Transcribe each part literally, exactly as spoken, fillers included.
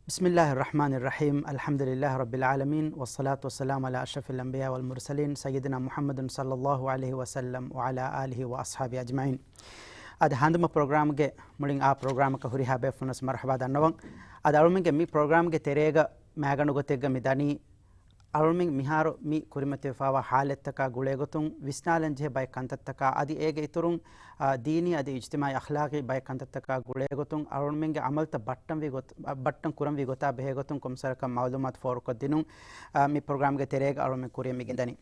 بسم الله الرحمن الرحيم. الحمد لله رب العالمين، والصلاة والسلام على أشرف الأنبياء والمرسلين، سيدنا محمد صلى الله عليه وسلم وعلى آله وأصحابه أجمعين. އަދި ހަނދުމަ ޕްރޮގްރާމްގެ މުޅިން އާ ޕްރޮގްރާމަކަށް ހުރިހާ ބޭފުޅުންނަށް މަރުޙަބާ ދަންނަވަން. އަދި އަޅުމެންގެ މި ޕްރޮގްރާމްގެ ތެރޭގަ މައިގަނޑު ގޮތެއްގަ މި ދަނީ، އަޅުމެން މިހާރު މި ކުރިމަތިވެފައިވާ ޙާލަތްތަކާ ގުޅޭގޮތުން، ވިސްނާލަންޖެހޭ ބައެއް ކަންތައްތަކާ، އަދި އޭގެ އިތުރުން، އާ، ދީނީ އަދި އިޖްތިމާޢީ އަޚްލާޤީ ބައެއް ކަންތައްތަކާ ގުޅޭގޮތުން، އަޅުމެންގެ ޢަމަލްތައް ބައްޓަންވީ ގޮތް-، އަ، ބައްޓަން ކުރަންވީ ގޮތާ ބެހޭގޮތުން ކޮންމެސްވަރަކަށް މަޢުލޫމާތު ފޯރުކޮށްދިނުން، އާ، މި ޕްރޮގްރާމްގެ ތެރޭގަ އަޅުމެން ކުރިޔަށް މިގެންދަނީ.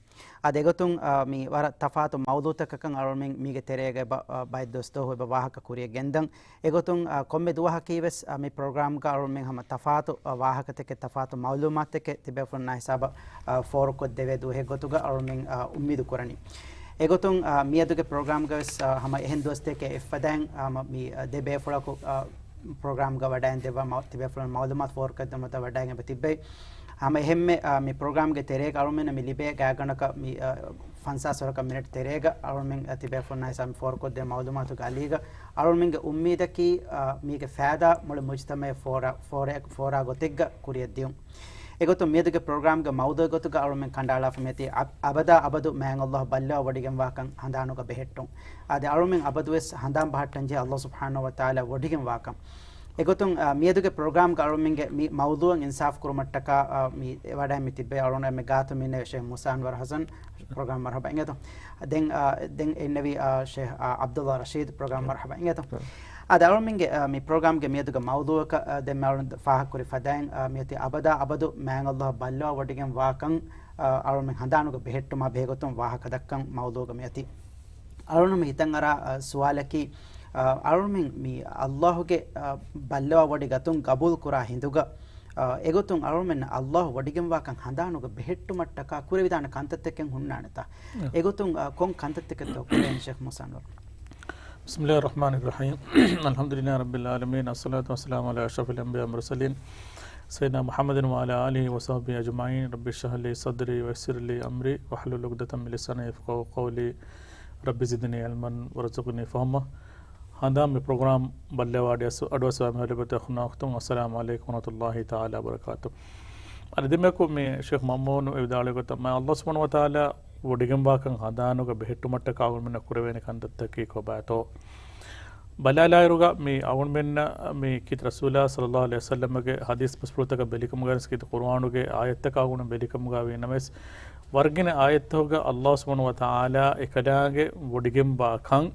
އާ، އެގޮތުން، އާ، މި ވަރަށް ތަފާތު މައުޟޫޢުތަކަކަށް އަޅުމެން މީގެ ތެރޭގަ އެބަ-، އާ، ބައެއް ދުވަސްދުވަހު އެބަ ވާހަކަ ކުރިޔަށް ގެންދަން. އެގޮތުން، އާ، ކޮންމެ ދުވަހަކީ ވެސް، އާ، މި ޕްރޮގްރާމްގަ އަޅުމެން ހަމަ ތަފާތު، އާ، ވާހަކަތަކެއް، ތަފާތު މަޢުލޫމާތުތަކެއް ތިބޭފުޅުންނާ ހިސާބަށް، އާ، ފޯރުކޮށްދެވޭ ދުވަހެއް ގޮތުގަ އަޅުމެން، އާ، އުއްމީދު ކުރަނީ. އެގޮތުން، އާ، މިއަދުގެ ޕްރޮގްރާމްގަ ވެސް، އާ، ހަމަ އެހެން ދުވަސްތަކެއް އެއްފަދައިން، އާ، މަ-، މި، އާ، ދެ ބޭފުޅަކު، އާ، ޕްރޮގްރާމްގަ ވަޑައިން ދެއްވާ މަ-، ތިބޭފުޅުން މަޢުލޫމާތު ފޯރުކޮށްދެއްވުމަށް ވަޑައިގެން ތިއްބެވި. ހަމަ އެހެންމެ، އާ، މި ޕްރޮގްރާމްގެ ތެރޭގަ އަޅުމެންނަށް މި ލިބޭ ގާތްގަނޑަކަށް މި، އާ، ފަންސާސް ވަރަކަށް މިނެޓް ތެރޭގަ އަޅުމެން، އަ، ތިބޭފުޅުންނާ ހިސާބަށް ފޯރުކޮށްދޭ މަޢުލޫމާތުގެ އަލީގަ އަޅުމެންގެ އުއްމީދަކީ، އަ، މީގެ ފައިދާ މުޅި މުޖްތަމަޢަށް ފޯރާ، ފޯރާ، ފޯރާ ގޮތެއްގަ ކުރިޔަށް ދިޔުން. އެގޮތުން މިއަދުގެ ޕްރޮގްރާމްގެ މައުޟޫޢު ގޮތުގަ އަޅުމެން ކަނޑައަޅާފަ މިއޮތީ އަ-، އަބަދާ އަބަދު މާތް ﷲ ބައްލަވާ ވޮޑިގެންވާކަން ހަނދާނުގަ ބެހެއްޓުން. އާދެ، އަޅުމެން އަބަދުވެސް ހަނދާން ބަހައްޓަންޖެހޭ ﷲ ސުބްޙާނަހޫ ވަތަޢާލާ ވޮޑިގެންވާކަން. އެގޮތުން، އާ، މިއަދުގެ ޕްރޮގްރާމްގަ އަޅުމެންގެ މި މައުޟޫޢަށް އިންސާފު ކުރުމަށްޓަކާ، އާ، މި ވަޑައި މި ތިއްބެވި އަޅުގަނޑު އެންމެ ގާތު މިންނެވި ޝޭޚް މޫސާ އަންވަރު ޙަސަން. ޕްރޮގްރާމް މަރުޙަބާ އިނގޭތޯ. ދެން، އާ، ދެން އިންނެވީ، އާ، ޝޭޚް، އާ، ޢަބްދުﷲ ރަޝީދު. ޕްރޮގްރާމް މަރުޙަބާ އިނގޭތޯ. އާދެ، އަޅުމެންގެ، އާ، މި ޕްރޮގްރާމްގެ މިއަދުގެ މައުޟޫޢަކަށް، އާ، ދެން މި އަޅުގަނޑު ފާހަގަކުރި ފަދައިން، އާ، މިއޮތީ އަބަދާ އަބަދު މާތް ﷲ ބައްލަވާ ވޮޑިގެންވާކަން، އާ، އަޅުމެން ހަނދާނުގަ ބެހެއްޓުމާ ބެހޭގޮތުން ވާހަކަ ދައްކަން މައުޟޫޢުގަ މިއޮތީ. އަޅުގަނޑު ހިތަށްއަރާ، އަ، ސުވާލަކީ، އަ، އަޅުމެން މި ﷲ ގެ، އަ، ބައްލަވާ ވޮޑި ގަތުން ގަބޫލު ކުރާ ހިނދުގަ، އަ، އެގޮތުން އަޅުމެން ﷲ ވޮޑިގެންވާކަން ހަނދާނުގަ ބެހެއްޓުމަށްޓަކާ ކުރެވިދާނެ ކަންތައްތަކެއް ހުންނާނެތާ؟ އެގޮތުން، އަ، ކޮން ކަންތައްތަކެއްތޯ ކުރެވޭނެ ޝޭޚް މޫސާ އަންވަރު؟ بسم الله الرحمن الرحيم. الحمد لله رب العالمين. الصلاة والسلام على أشرف الأنبياء والمرسلين سيدنا محمد وعلى آله وصحبه أجمعين. رب اشرح لي صدري ويسر لي أمري واحلل عقدة من لساني يفقهوا قولي. رب زدني علما وارزقني فهما. ހަނދާން މި ޕްރޮގްރާމް ބައްލަވާ އަޑުއައްސަ-، އަޑުއައްސަވާ މި ހެލިބަތި އަޚުންނާ އުޚްތުން، އައްސަލާމު ޢަލައިކުމް ވަރަޙްމަތުﷲި ތަޢާލާ ވަބަރަކާތު. އަދި ދެމެކު މި ޝޭޚް މައުމޫނު އެ ވިދާޅުވި ގޮތަށް މާތް ﷲ ސުބްޙާނަހޫ ވަތަޢާލާ ވޮޑިގެންވާކަން ހަނދާނުގަ ބެހެއްޓުމަށްޓަކާ އަޅުގަނޑުމެންނަށް ކުރެވޭނެ ކަންތައްތަކީ ކޮބާތޯ؟ ބަލާލާއިރުގަ މި އަޅުގަނޑުމެންނަށް މި ކީރިތި ރަސޫލާ ޞައްލައްލާހު ޢަލައިހި ވަސައްލަމްގެ ޙަދީޘް ބަސްފުޅުތަކަށް ބެލިކަމުގައި ވެސް، ކީރިތި ޤުރުއާނުގެ އާޔަތްތަކަށް އަޅުގަނޑު ބެލިކަމުގައި ވީނަމަވެސް، ވަރުގެން އާޔަތްތަކުގަ ﷲ ސުބްޙާނަހޫ ވަތަޢާލާ އެކަލާނގެ ވޮޑިގެންވާ ކަން،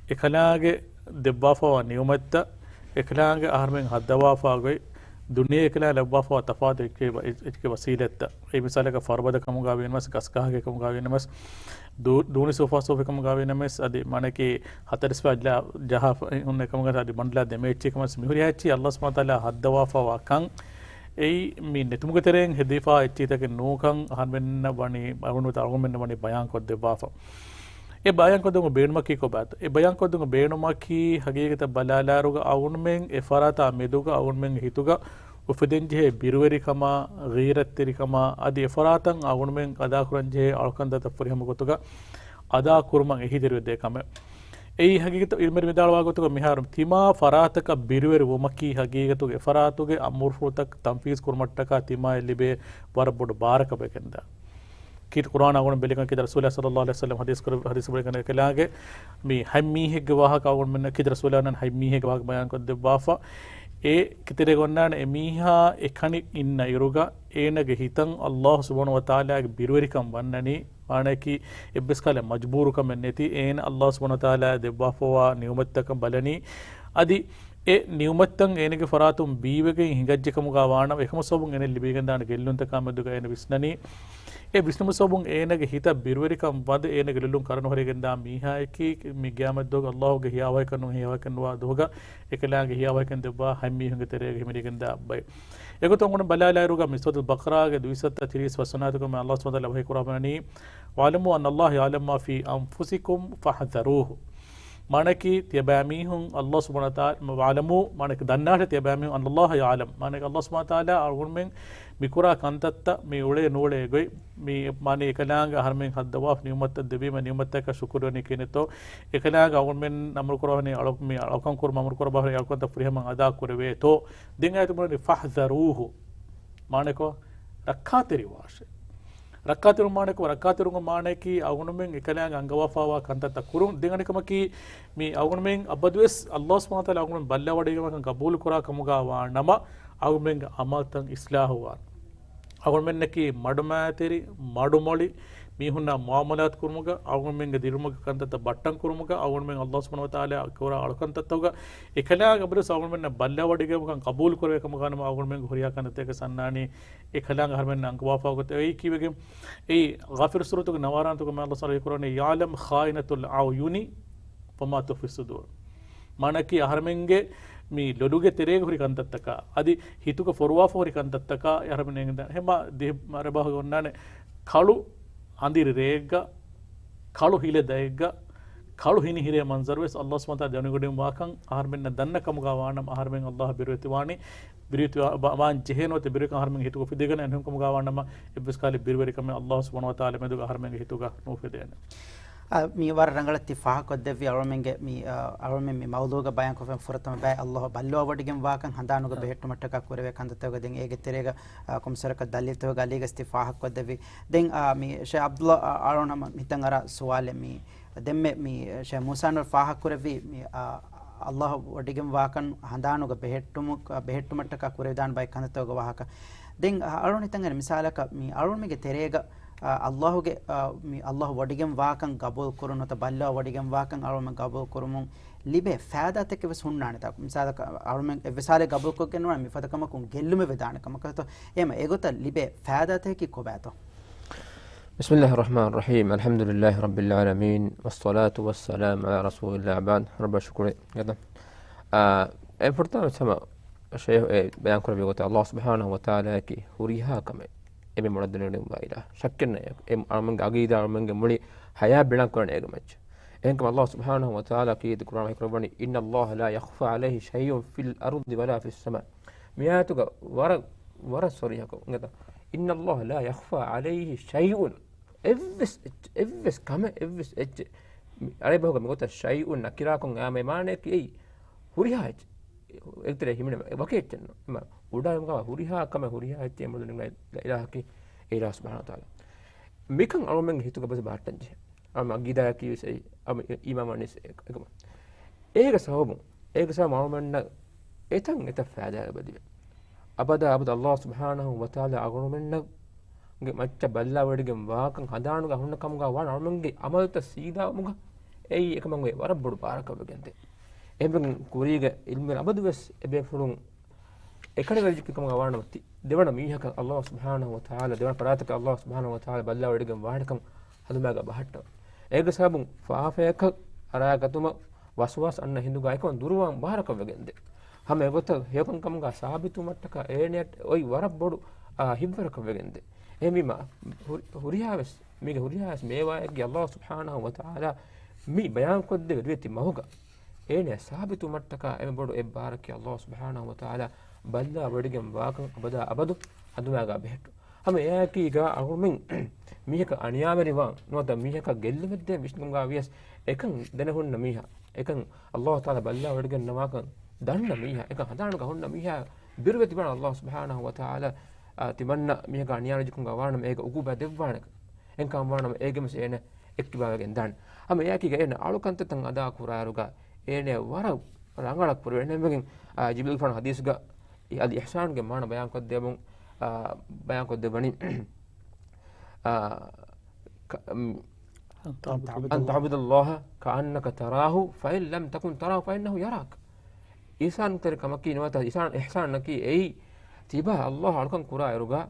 އެކަލާނގެ ދެއްވާފައިވާ ނިޢުމަތްތައް، އެކަލާނގެ އަހަރުމެން ހައްދަވާފައި ގޮތް، ދުނިޔެ އެކަލާނގެ ލައްވާފައިވާ ތަފާތު އެކި ވަ-، އެކި ވަސީލަތްތައް. އެ މިސާލަކަށް ފަރުބަދަ ކަމުގަ ވީނަމަވެސް، ގަސްގަހަކަށް ކަމުގަ ވީނަމަވެސް، ދޫ-، ދޫނި ސޫފާ ސޫފި ކަމުގަ ވީނަމަވެސް، އަދި މާނައަކީ ހަތަރެސްފަ ޖަހާ ހުންނަ ކަމުގަ އަދި ބަނޑުލާ ދެމޭ އެއްޗި ކަމަސް މިހުރިހާ އެއްޗި ﷲ ސުބްޙާނަހޫ ވަތަޢާލާ ހައްދަވާފައިވާ ކަން. އެއީ މި ނެތުމުގެ ތެރެއިން ހެދިފައިވާ އެއްޗިތަކެއް ނޫންކަން އަހަރުމެންނަށް ވަނީ، އަޅުގަނޑު އަޅުގަނޑުމެންނަށް ވަނީ ބަޔާންކޮށްދެއްވާފަ. އެ ބަޔާންކޮށްދެވުމުގެ ބޭނުމަކީ ކޮބާތޯ؟ އެ ބަޔާންކޮށްދެވުމުގެ ބޭނުމަކީ ހަގީގަތަށް ބަލާލާއިރުގަ އަޅުގަނޑުމެން އެ ފަރާތާ މެދުގަ އަޅުގަނޑުމެންގެ ހިތުގަ އުފެދެންޖެހޭ ބިރުވެރިކަމާ، ޣީރަތްތެރިކަމާ، އަދި އެފަރާތަށް އަޅުގަނޑުމެން އަދާކުރަންޖެހޭ އަޅުކަންތައްތައް ފުރިހަމަ ގޮތުގަ އަދާކުރުމަށް އެހީތެރިވެދޭ ކަމެއް. އެއީ ހަގީގަތަށް ޢިލްމުވެރިން ވިދާޅުވާ ގޮތުގަ މިހާރު ތިމާ ފަރާތަކަށް ބިރުވެރިވުމަކީ ހަގީގަތުގަ އެފަރާތުގެ އަމުރުފުޅުތައް ތަންފީޒް ކުރުމަށްޓަކާ ތިމާއަށް ލިބޭ ވަރަށް ބޮޑު ބާރަކަށް ވެގެންދާ. ކީރިތި ޤުރުއާން އަޅުގަނޑު ބެލިކަން ކީރިތި ރަސޫލާ ޞައްލައްލާހު ޢަލައިހި ވަސައްލަމް ޙަދީޘް ކުރެ-، ޙަދީޘް ބުރިކަން އެކަލާނގެ މި ހަތް މީހެއްގެ ވާހަކަ އަޅުގަނޑުމެންނަށް ކީރިތި ރަސޫލާ ނަން ހަތް މީހެއްގެ ވާހަކަ ބަޔާންކޮށްދެއްވާފަ. އެ ކިތެރޭގަ އޮންނާނެ އެ މީހާ އެކަނި އިންނަ އިރުގަ އޭނަގެ ހިތަށް ﷲ ސުބްޙާނަހޫ ވަތަޢާލާގެ ބިރުވެރިކަން ވަންނަނީ، މާނައަކީ އެއްވެސް ކަހަލަ މަޖްބޫރުކަމެއް ނެތި، އޭނަ ﷲ ސުބްޙާނަހޫ ވަތަޢާލާ ދެއްވާފައިވާ ނިޢުމަތްތަކަށް ބަލަނީ. އަދި އެ ނިޢުމަތްތައް އޭނަގެ ފަރާތުން ބީވެގެން ހިނގައްޖެ ކަމުގަ ވާނަމަ، އެކަމަށް ސަބަބުން އޭނަ ލިބިގެންދާނެ ގެއްލުންތަކާ މެދުގަ އޭނަ ވިސްނަނީ. އެ ވިސްނުމުގެ ސަބަބުން އޭނަގެ ހިތަށް ބިރުވެރިކަން ވަދެ އޭނަގެ ލޮލުން ކަރަނުހުރެގެންދާ މީހާއަކީ މި ޤިޔާމަތްދުވަހުގަ ﷲ ގެ ހިޔާވަހަކަށް ނޫން، ހިޔާވަހަކަށް ނުވާ ދުވަހުގަ އެކަލާނގެ ހިޔާވަހަކަށް ދެއްވާ ހަތް މީހުންގެ ތެރޭގަ ހިމެނިގެންދާ ބައެއް. އެގޮތުން އަޅުގަނޑު ބަލާލާއިރުގަ މި ސޫރަތުލް ބަޤަރާގެ ދުވިސައްތަ ތިރީސް ވަނަ އާޔަތުގަ ﷲ ސުބްޙާނަހޫ ވަތަޢާލާ ވަޙީ ކުރައްވަނީ، "واعلموا أن الله يعلم ما في أنفسكم فاحذروه." މާނައަކީ ތިޔަބައިމީހުން އައްލާހު ސުބްޙާނަހޫ ވަތަޢާލާ، ވައަޢްލަމޫ، މާނައަކީ ދަންނާށޭ ތިޔަބައިމީހުން އަންނައްލާހަ ޔަޢްލަމް، މާނައަކީ އައްލާހު ސުބްޙާނަހޫ ވަތަޢާލާ އަޅުގަނޑުމެން މިކުރާ ކަންތައްތައް މި އުޅޭ ނޫޅޭ ގޮތް، މި މާނައީ އެކަލާނގެ އަހަރުމެން ހައްދަވާފަ ނިޢުމަތްތައް ދެވީމަ ނިޢުމަތްތަކަށް ޝުކުރުވެރިކަން ކިޔަނީތޯ، އެކަލާނގެ އަޅުގަނޑުމެން އަމުރުކުރައްވާ އަޅު-، މި އަޅުކަން ކުރުމަށް އަމުރުކުރައްވާ އަޅުކަންތައް ފުރިހަމައަށް އަދާކުރެވޭތޯ. ދެން އާޔަތު ބުނަނީ ފަޙްޛަރޫހު. މާނައަކީ ރައްކާތެރިވާށޭ. ރައްކާތެރިވުން މާނައަކީ، ރައްކާތެރިވުމުގެ މާނައަކީ އަޅުގަނޑުމެން އެކަލާނގެ އަންގަވާފައިވާ ކަންތައްތައް ކުރުން. ދެން އަނެކަމަކީ މި އަޅުގަނޑުމެން އަބަދުވެސް އައްލާހު ސުބްޙާނަހޫ ވަތަޢާލާ އަޅުގަނޑުމެން ބައްލަވަޑައިގެންވާ ކަން ޤަބޫލު ކުރާ ކަމުގަ ވާނަމަ، އަޅުގަނޑުމެންގެ ޢަމަލުތައް އިޞްލާޙުވާން. އަޅުގަނޑުމެންނަކީ މަޑުމައިތިރި، މަޑުމޮޅި މީހުންނާ މުޢާމަލާތު ކުރުމުގަ، އަޅުގަނޑުމެންގެ ދިރިއުޅުމުގެ ކަންތައްތައް ބައްޓަން ކުރުމުގަ، އަޅުގަނޑުމެން އައްލާހު ސުބްޙާނަހޫ ވަތަޢާލާ ކުރާ އަޅުކަންތައްތަކުގަ އެކަލާނގެ އަބަދުވެސް އަޅުގަނޑުމެންނަށް ބައްލަވަޑައިގެންވާ ކަން ޤަބޫލު ކުރެވޭ ކަމުގަ ވާނަމަ، އަޅުގަނޑުމެންގެ ހުރިހާ ކަންތައްތަކަށް އަންނާނީ އެކަލާނގެ އަހަރުމެންނަށް އަންގަވާފައިވާ ގޮތަށް. އެއީ ކީއްވެގެން؟ އެއީ ޣާފިރު ސޫރަތުގެ ނަވާރަ އާޔަތުގަ މާތް އައްލާހު ސުބްޙާނަހޫ ވަތަޢާލާ ކުރަނީ، يَعْلَمُ خَائِنَةَ الْأَعْيُنِ وَمَا تُخْفِي الصُّدُورُ. މާނައަކީ އަހަރުމެންގެ މި ލޮލުގެ ތެރޭގަ ހުރި ކަންތައްތަކާ، އަދި ހިތުގަ ފޮރުވާފަ ހުރި ކަންތައްތަކާ އަހަރުމެން އެނގިދާނެ. ހަމަ ދިހަ އަރަބާހުގަ އޮންނާނެ ކަޅު އަނދިރި ރެއެއްގަ، ކަޅު ހިލަ ދައެއްގަ، ކަޅު ހިނިހިރޭ މަންޒަރުވެސް އައްލާހު ސުބްޙާނަހޫ ވަތަޢާލާ ދެނެވޮޑިގެންވާކަން އަހަރުމެންނަށް ދަންނަ ކަމުގަ ވާނަމަ، އަހަރުމެން އައްލާހަށް ބިރުވެތިވާނީ، ބިރުވެތިވާ-، ވާން ޖެހޭނެ ނުވަތަ ބިރުވެރިކަން އަހަރުމެންގެ ހިތުގަ އުފެދިގެން އެހެން ކަމުގަ ވާނަމަ، އެއްވެސް ކަހަލަ ބިރުވެރިކަމެއް އައްލާހު ސުބްޙާނަހޫ ވަތަޢާލާ މެދުގަ އަހަރުމެންގެ ހިތުގަ ނުއުފެދޭނެ. އަ، މި ވަރަށް ރަނގަޅަށް ތި ފާހަގަކޮށްދެއްވި އަޅުމެންގެ މި، އަ، އަޅުމެން މި މައުޟޫގަ ބަޔާންކޮށްފައި ފުރަތަމަ ބައި އައްލާހު ބައްލަވަޑައިގެން ވާކަން ހަނދާނުގަ އަ. ބެހެއްޓުމަށްޓަކާ ކުރެވޭ ކަންތައްތަކުގަ ދެން އޭގެ ތެރޭގަ، އަ، ކޮންމެސްވަރަކަށް ދަލީލްތަކުގެ އަލީގަސް ތި ފާހަގަކޮށްދެއްވި. ދެން، އަ، މި ޝޭޚް ޢަބްދުﷲ، އަ، އަޅުނަމަ މިތަން އަރާ ސުވާލެއް މި ދެންމެ މި ޝޭޚް މޫސާ ނޫރު ފާހަގަކުރެއްވި މި، އަ، އައްލާހު ވޮޑިގެން ވާކަން ހަނދާނުގަ ބެހެއްޓުމު-، އަ، ބެހެއްޓުމަށްޓަކާ ކުރެވިދާނެ ބައެއް ކަންތައްތަކުގެ ވާހަކަ. ދެން އަ-، އަޅުން ހިތަން އަރި މިސާލަކަށް މި އަޅުންމެގެ ތެރޭގަ، އަ، އައްލާހުގެ، އަ، މި އައްލާހު ވޮޑިގެން ވާކަން ގަބޫލު ކުރުން ނުވަތަ ބައްލަވަ ވޮޑިގެން ވާކަން އަޅުމެން ގަބޫލު ކުރުމުން ލިބޭ ފައިދާތަކެއް ވެސް ހުންނާނެތާ؟ މިސާލަކަށް އަޅުމެން އެއްވެސް ހާލެއް ގަބޫލުކޮށްގެން ނުވާނެ މިފަދަ ކަމަކުން ގެއްލުމެއް ވެދާނެ ކަމަކަށްތޯ؟ އެހެމަ އެގޮތަށް ލިބޭ ފައިދާތަކަކީ ކޮބާތޯ؟ بسم الله الرحمن الرحيم. الحمد لله رب العالمين. والصلاة والسلام على رسول الله بعد. ރައްބަށް ޝުކުރެއް. އާ، އެ ފުރަތަމަ ހަމަ ޝޭޚް އެ ބަޔާން ކުރެއްވި ގޮތަށް، އައްލާހު ސުބްޙާނަހޫ ވަތަޢާލާއަކީ ހުރިހާ ކަމެއް އެންމެ މޮޅަށް ދެނެވޮޑިގެންވާ އިލާހު. ޝައްކެއް ނެތް. އެ އަޅުމެންގެ އަގީދާ އަޅުމެންގެ މުޅި ޙަޔާތް ބިނާ ކުރަނީ އޭގެ މައްޗަށް. އެހެންކަމުން އައްލާހު ސުބްޙާނަހޫ ވަތަޢާލާ ކީރިތި ޤުރްއާން ވަޙީ ކުރައްވަނީ، إن الله لا يخفى عليه شيء في الأرض ولا في السماء. މި އާޔަތުގަ ވަރަށް، ވަރަށް ޞަރީޙަކޮށް އިނގޭތަ؟ إن الله لا يخفى عليه شيء. އެއްވެސް އެއްޗެއް، އެއްވެސް ކަމެއް، އެއްވެސް އެއްޗެއް. މި އަރަބި ބަހުގަ މިގޮތަށް ޝައިއުން ނަކިރާކޮށް އައިމަ މާނައަކީ އެއީ ހުރިހާ އެއްޗެއް. އެއްތެރެ ހިމެނޭ ވަކި އެއްޗެއް ނޫން. އެމަ އުޑާ ހުރިހާ ކަމެއް ހުރިހާ އެއްޗެއް އެމަދު ނިންމާ އިލާހަކީ އެ އިލާހު ސުބްޙާނަހޫ ވަތަޢާލާ. މިކަން އަޅުމެންގެ ހިތުގަ ބަސް ބަހައްޓަން ޖެހޭ. އަޅުމެން އަގީދާއަކީ ވެސް އެއީ، އަޅުމެން އީމާން ވަނީސް އެކަމަށް. އޭގެ ސަބަބުން، އޭގެ ސަބަބުން އަޅުމެންނަށް އެތަން އެތައް ފައިދާ ލިބެދެވޭ. އަބަދާ އަބަދު އައްލާހު ސުބްޙާނަހޫ ވަތަޢާލާ އަޅުމެންނަށް ގެ މައްޗަށް ބައްލަވަޑައިގެން ވާކަން ހަނދާނުގަ ހުންނަ ކަމުގަ ވާނަމަ އަޅުމެންގެ ޢަމަލުތައް ސީދާވުމުގަ އެއީ އެކަމަށް އޮތް ވަރަށް ބޮޑު ބާރަކަށް ވެގެންދޭ. އެހެންވެގެން ކުރީގެ ޢިލްމުވެރިން އަބަދުވެސް އެބޭފުޅުން އެކަނިވެރިއެއް ކަމުގަ ވާނަމަ ތި-، ދެވަނަ މީހަކަށް އައްލާހު ސުބްޙާނަހޫ ވަތަޢާލާ، ދެވަނަ ފަރާތަކަށް އައްލާހު ސުބްޙާނަހޫ ވަތަޢާލާ ބައްލަވަޑައިގެން ވާނެކަން ހަނދުމައިގަ ބަހައްޓަވާ. އޭގެ ސަބަބުން ފާފަޔަކަށް އަރާގަތުމަށް ވަސްވާސް އަންނަ ހިނދުގަ އެކަމަށް ދުރުވާން ބަހަރަކަށް ވެގެންދޭ. ހަމަ އެގޮތަށް ހެޔޮކަންކަމުގަ ސާބިތުވުމަށްޓަކާ އޭނަޔަށް އޮތް ވަރަށް ބޮޑު، އާ، ހިތްވަރަކަށް ވެގެންދޭ. އެހެންވީމަ ހުރި-، ހުރިހާވެސް، މީގެ ހުރިހާވެސް މޭވާއެއްގެ އައްލާހު ސުބްޙާނަހޫ ވަތަޢާލާ މި ބަޔާންކޮށްދެއްވި ރިވެތި މަހުގަ އޭނަޔަށް ސާބިތުވުމަށްޓަކާ އެންމެ ބޮޑު އެއްބާރަކީ އައްލާހު ސުބްޙާނަހޫ ވަތަޢާލާ ބައްލަވަޑައިގެން ވާކަން އަބަދާ އަބަދު ހަނދުމައިގަ ބެހެއްޓުން. ހަމަ އެއާއެކީގަ އަޅުމެން މީހަކަށް އަނިޔާވެރިވާން ނުވަތަ މީހަކަށް ގެއްލުމެއްދޭން ވިސްނުމުގަ ވިޔަސް އެކަން ދެނެހުންނަ މީހާ، އެކަން އައްލާހު ތަޢާލާ ބައްލަވަޑައިގެންނަވާކަން ދަންނަ މީހާ، އެކަން ހަނދާނުގަ ހުންނަ މީހާ ބިރުވެތިވާން އައްލާހު ސުބްޙާނަހޫ ވަތަޢާލާ، އާ، ތިމަންނަ މީހަކަށް އަނިޔާވެރިކަމުގަ ވާނަމަ އޭގެ ޢުޤޫބާ ދެއްވާނެ. އެހެންކަމަށް ވާނަމަ އޭގެންވެސް އޭނަ އެއްކިބާވެގެން ދާނެ. ހަމަ އެއާއެކީގަ އޭނަ އަޅުކަންތައްތައް އަދާ ކުރާއިރުގަ އޭނަ ވަރަށް ރަނގަޅަށް ކުރެވޭނެ. އެހެންވެގެން، އާ، ޖިބްރީލްގެފާނު ޙަދީޘްގަ އަލް އިޙްސާންގެ މާނަ ބަޔާންކޮށްދެވުން، އާ، ބަޔާންކޮށްދެއްވަނީ، އާ، ކަ-، އަން ތަޢުބުދަ އަން ތަޢުބުދަ ﷲ ކައަންނަކަ ތަރާހު ފައިން ލަމް ތަކުން ތަރާހު ފައިންނަހު ޔަރާކަ. އިޙްސާންތެރި ކަމަކީ ނުވަތަ އިޙްސާން، އިޙްސާނަކީ އެއީ ތިބާ ﷲ އަޅުކަން ކުރާއިރުގަ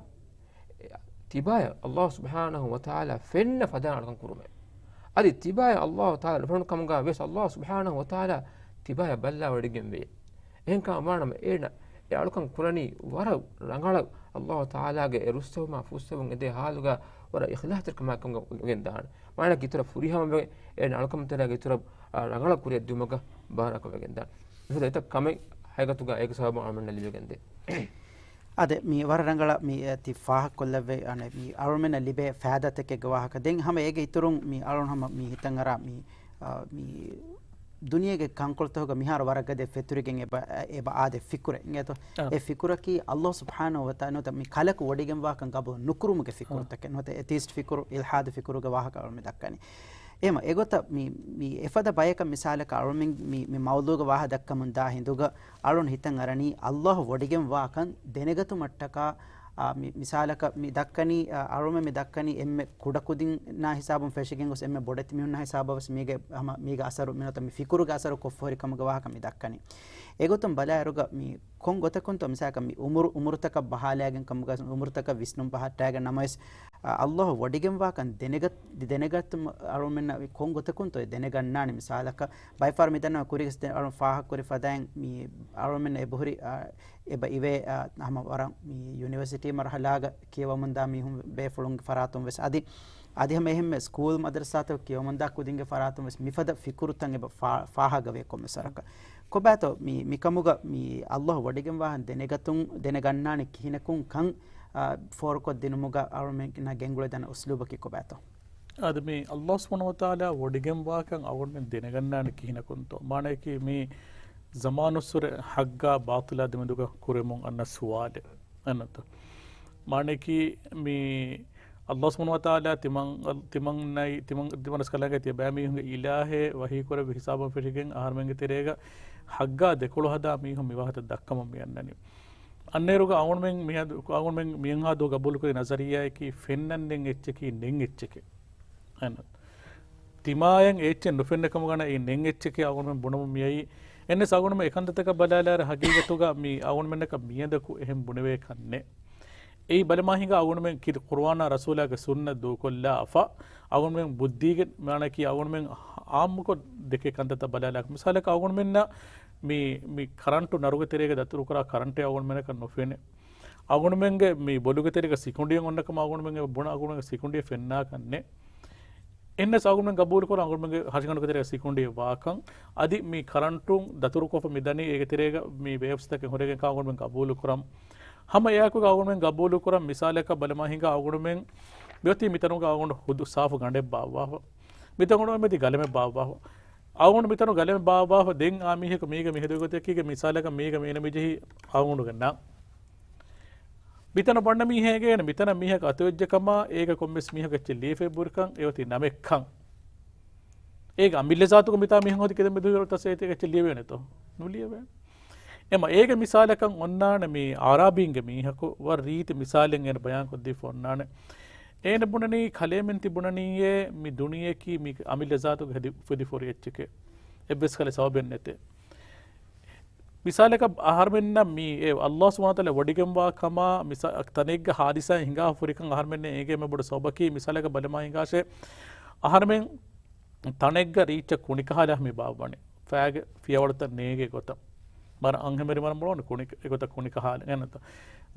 ތިބާޔަށް ﷲ ސުބްޙާނަހޫ ވަތަޢާލާ ފެންނަ ފަދައިން އަޅުކަން ކުރުމޭ. އަދި ތިބާޔަށް ﷲ ތަޢާލާ ނުފެނުނު ކަމުގަ ވިޔަސް ﷲ ސުބްޙާނަހޫ ވަތަޢާލާ ތިބާޔަށް ބައްލަވަޑައިގެންވޭ. އެހެންކަމަށް ވާނަމަ އޭނަ އެ އަޅުކަން ކުރަނީ ވަރަށް ރަނގަޅަށް ﷲ ތަޢާލާގެ އެ ރުއްސެވުމާ ފުއްސެވުން އެދޭ ޙާލުގަ ވަރަށް އިޚްލާޞްތެރިކަމާ ކަމުގަ ގެންދާނެ. މާނައަކީ އިތުރަށް ފުރިހަމަވެ އޭނަ އަޅުކަންތެރިގެ އިތުރަށް ރަނގަޅަށް ކުރިއަށް ދިއުމަކަށް ބާރަކަށް ވެގެންދާނެ. މިފަދަ އެތައް ކަމެއް ހަގީގަތުގަ އޭގެ ސަބަބުން އަޅުމެންނަށް ލިބިގެންދޭ. އާދެ، މި ވަރަށް ރަނގަޅަށް މި ތި ފާހަގަކޮށްލައްވައި، އަނެއް މި އަޅުމެންނަށް ލިބޭ ފައިދާތަކެއްގެ ވާހަކަ. ދެން ހަމަ އޭގެ އިތުރުން މި އަޅުން ހަމަ މި ހިތަށް އަރާ މި، އާ، މި ދުނިޔޭގެ ކަންކޮޅުތަކުގަ މިހާރު ވަރަށް ގަދަ ފެތުރިގެން އެބަ، އެބަ އާދެ ފިކުރެއް އިނގޭތޯ؟ އާ. އެ ފިކުރަކީ ﷲ ސުބްޙާނަހޫ ވަތަޢާލާ ނުވަތަ މި ކަލަކު ވޮޑިގެންވާކަން ގަބޫލު ނުކުރުމުގެ ފިކުރުތަކެއް. ނުވަތަ އެތީސްޓް ފިކުރު، އިލްޙާދު ފިކުރުގެ ވާހަކަ އަޅުމެން ދައްކަނީ. އެހެމަ އެގޮތަށް މި، މި އެފަދަ ބަޔަކަށް މިސާލަކަށް އަޅުމެން މި، މި މައުޟޫގަ ވާހަ ދައްކަމުން ދާ ހިނދުގަ އަޅުން ހިތަށް އަރަނީ ﷲ ވޮޑިގެންވާކަން ދެނެގަތުމަށްޓަކާ، އާ، މި، މިސާލަކަށް މި ދައްކަނީ، އާ، އަޅުމެން މި ދައްކަނީ އެންމެ ކުޑަކުދިންނާ ހިސާބުން ފެށިގެން ގޮސް އެންމެ ބޮޑެތި މީހުންނާ ހިސާބަށް ވެސް މީގެ ހަމަ، މީގެ އަސަރު މި ނުވަތަ މި ފިކުރުގެ އަސަރު ކޮށްފަ ހުރި ކަމުގެ ވާހަކަ މި ދައްކަނީ. އެގޮތުން ބަލާއިރުގަ މި ކޮން ގޮތަކުންތޯ މިސާލަކަށް މި އުމުރު، އުމުރުތަކަށް ބަހާލައިގެން ކަމުގަ އުމުރުތަކަށް ވިސްނުން ބަހައްޓައިގެން ނަމަވެސް، އާ، ﷲ ވޮޑިގެންވާކަން ދެނެގަ-، ދެނެގަތުމަށް އަޅުމެންނަށް ކޮން ގޮތަކުންތޯ އެ ދެނެގަންނާނެ؟ މިސާލަކަށް ބައެއް ފަހަރު މި ދަންނަވަން ކުރިގެސް ދެން އަޅުން ފާހަގަކުރި ފަދައިން މި އަޅުމެން އެބަހުރި، އާ، އެބަ އިވޭ، އާ، ހަމަ ވަރަށް މި ޔުނިވަރސިޓީ މަރުހަލާގަ ކިޔަވަމުންދާ މީހުން ބޭފުޅުންގެ ފަރާތުން ވެސް އަދި، އަދި ހަމަ އެހެންމެ ސްކޫލް މަދަރުސާތަކު ކިޔަވަމުންދާ ކުދިންގެ ފަރާތުން ވެސް މިފަދަ ފިކުރުތައް އެބަ ފާ-، ފާހަގަވޭ ކޮންމެސް ވަރަކަށް. ކޮބާތޯ މި، މިކަމުގަ މި ﷲ ވޮޑިގެންވާކަން ދެނެގަތުން، ދެނެގަންނާނެ ކިހިނަކުން ކަން، އާ، ފޯރުކޮށްދިނުމުގަ އަޅުމެންނަށް ގެންގުޅެދާނެ އުސްލޫބަކީ ކޮބާތޯ؟ އަދި މި ﷲ ސުބްޙާނަހޫ ވަތަޢާލާ ވޮޑިގެންވާކަން އަޅުމެން ދެނެގަންނާނެ ކިހިނަކުންތޯ؟ މާނަޔަކީ މި ޒަމާނުއްސުރެ ޙައްޤާ ބާޠިލާ ދެމެދުގަ ކުރެމުން އަންނަ ސުވާލެއް. އެންނަތަ؟ މާނަޔަކީ މި ﷲ ސުބްޙާނަހޫ ވަތަޢާލާ ތިމަން، ތިމަންނައި، ތިމަން، ތިމަން ރަސްކަލާނގެ ތިޔަބައިމީހުންގެ އިލާހެއް ވަޙީކުރެއްވި ހިސާބުން ފެށިގެން އަހަރުމެންގެ ތެރޭގަ ޙައްޤާ ދެކޮޅު ހަދާ މީހުން މިވާހަކަ ދައްކަމުން މި އަންނަނީ. އަންނައިރުގަ އަޅުމެން މިއަދު، އަޅުމެން މިހާ ދުވަހު ގަބޫލުކުރި ނަޒަރިއްޔާއަކީ ފެންނަން ނެތް އެއްޗަކީ ނެތް އެއްޗެކޭ. އެންނަތަ؟ ތިމާޔަށް އެއްޗެއް ނުފެންނަ ކަމުގަ ނައި ނެތް އެއްޗެކޭ އަޅުގަނޑުމެން ބުނަމުން މިއައީ. އެންނެސް އަޅުގަނޑުމެން އެކަންތައްތަކަށް ބަލާލާއިރު ހަގީގަތުގަ މި އަޅުގަނޑުމެންނަކަށް މިއަދަކު އެހެން ބުނެވޭކަށް ނެތް. އެއީ ބަލަމާ ހިނގާ އަޅުގަނޑުމެން ކި-، ޤުރުއާނާ ރަސޫލާގެ ސުންނަތް ދޫކޮށްލާފަ، އަޅުގަނޑުމެން ބުއްދީގެ މާނައަކީ އަޅުގަނޑުމެން އާއްމުކޮށް ދެކޭ ކަންތައްތައް ބަލާލާ. މިސާލަކަށް އަޅުގަނޑުމެންނަށް މި، މި ކަރަންޓު ނަރުގެ ތެރޭގަ ދަތުރުކުރާ ކަރަންޓެއް އަޅުގަނޑުމެންނަކަށް ނުފެނޭ. އަޅުގަނޑުމެންގެ މި ބޮލުގެ ތެރޭގަ ސިކުނޑިއެއް އޮންނަ ކަމަށް އަޅުގަނޑުމެން ބުނަ އަޅުގަނޑުމެންގެ ސިކުނޑިއެއް ފެންނާކަށް ނެތް. އެންނެސް އަޅުގަނޑުމެން ގަބޫލުކުރަން އަޅުގަނޑުމެންގެ ހަށިގަނޑުގެ ތެރޭގަ ސިކުނޑިއެއް ވާކަން. އަދި މި ކަރަންޓުން ދަތުރުކޮށްފަ މި ދަނީ އޭގެ ތެރޭގަ މި ވޭވްސްތަކެއް ހުރެގެން ކަމަށް އަޅުގަނޑުމެން ގަބޫލުކުރަން. ހަމަ އެއާއެކު އަޅުގަނޑުމެން ގަބޫލުކުރަން މިސާލަކަށް ބަލަމާ ހިނގާ އަޅުގަނޑުމެން މިއޮތީ މިތަނުގަ އަޅުގަނޑު ހުދު ސާފު ގަނޑެއް ބާއްވާފަ. މިތަނުގަ އޮތީ ގަލަމެއް ބާއްވާފަ. އަޅުގަނޑު މިތަނު ގަލަމެއް ބާއްވާފަ ދެން އާ މީހަކު މީގަ މިހެދު ގޮތަކީގަ މިސާލަކަށް މީގަ މީނަ މިޖެހި އަޅުގަނޑުގެ ނަން. މިތަނަށް ވަންނަ މީހެއް އެނގޭނެ، މިތަނަށް މީހަކު އަތުވެއްޖެ ކަމަށް އޭގަ ކޮންމެސް މީހަކު އެއްޗެއް ލިޔެފައި ބުރިކަން އެއޮތީ ނަމެއްކަން. އޭގެ އަމިއްލަ ޒާތުގަ މިތާ މީހުން ހޯދި ކިތަންމެ ދުވަހު ތަސް އޭތެ އެއްޗެއް ލިޔެވޭނެތޯ؟ ނުލިޔެވޭނެ. އެމަ އޭގެ މިސާލަކަށް އޮންނާނެ މި އަރާބީންގެ މީހަކު ވަރަށް ރީތި މިސާލެއް އޭނަ ބަޔާން ކޮށްދީފަ އޮންނާނެ. އޭނަ ބުނަނީ ކަލޭމެން ތި ބުނަނީއޭ މި ދުނިޔެއަކީ މި އަމިއްލަ ޒާތުގެ ހެދި-، ފެދިފަ ހުރި އެއްޗެކޭ. އެއްވެސް ކަލެ ސަބަބެއް ނެތޭ. މިސާލަކަށް އަހަރުމެންނަށް މި އެ ﷲ ސުބްޙާނަހޫ ވަތަޢާލާ ވޮޑިގެންވާ ކަމާ މިސާ-، ތަނެއްގަ ހާދިސާއެއް ހިނގާފަ ހުރިކަން އަހަރުމެންނަށް އެނގޭ އެންމެ ބޮޑު ސަބަބަކީ މިސާލަކަށް ބަލަމާ ހިނގާށޭ އަހަރުމެން ތަނެއްގަ ރީއްޗަށް ކުނިކަހާލާ މި ބާއްވަނީ. ފައިގެ ފިޔަވަޅުތައް ނޭނގޭ ގޮތަށް. ވަރަށް އަންހެންވެރި ވަރަށް މޮޅުވަނީ ކުނި-، އެގޮތަށް ކުނިކަހާލަ ގެންނަތަ.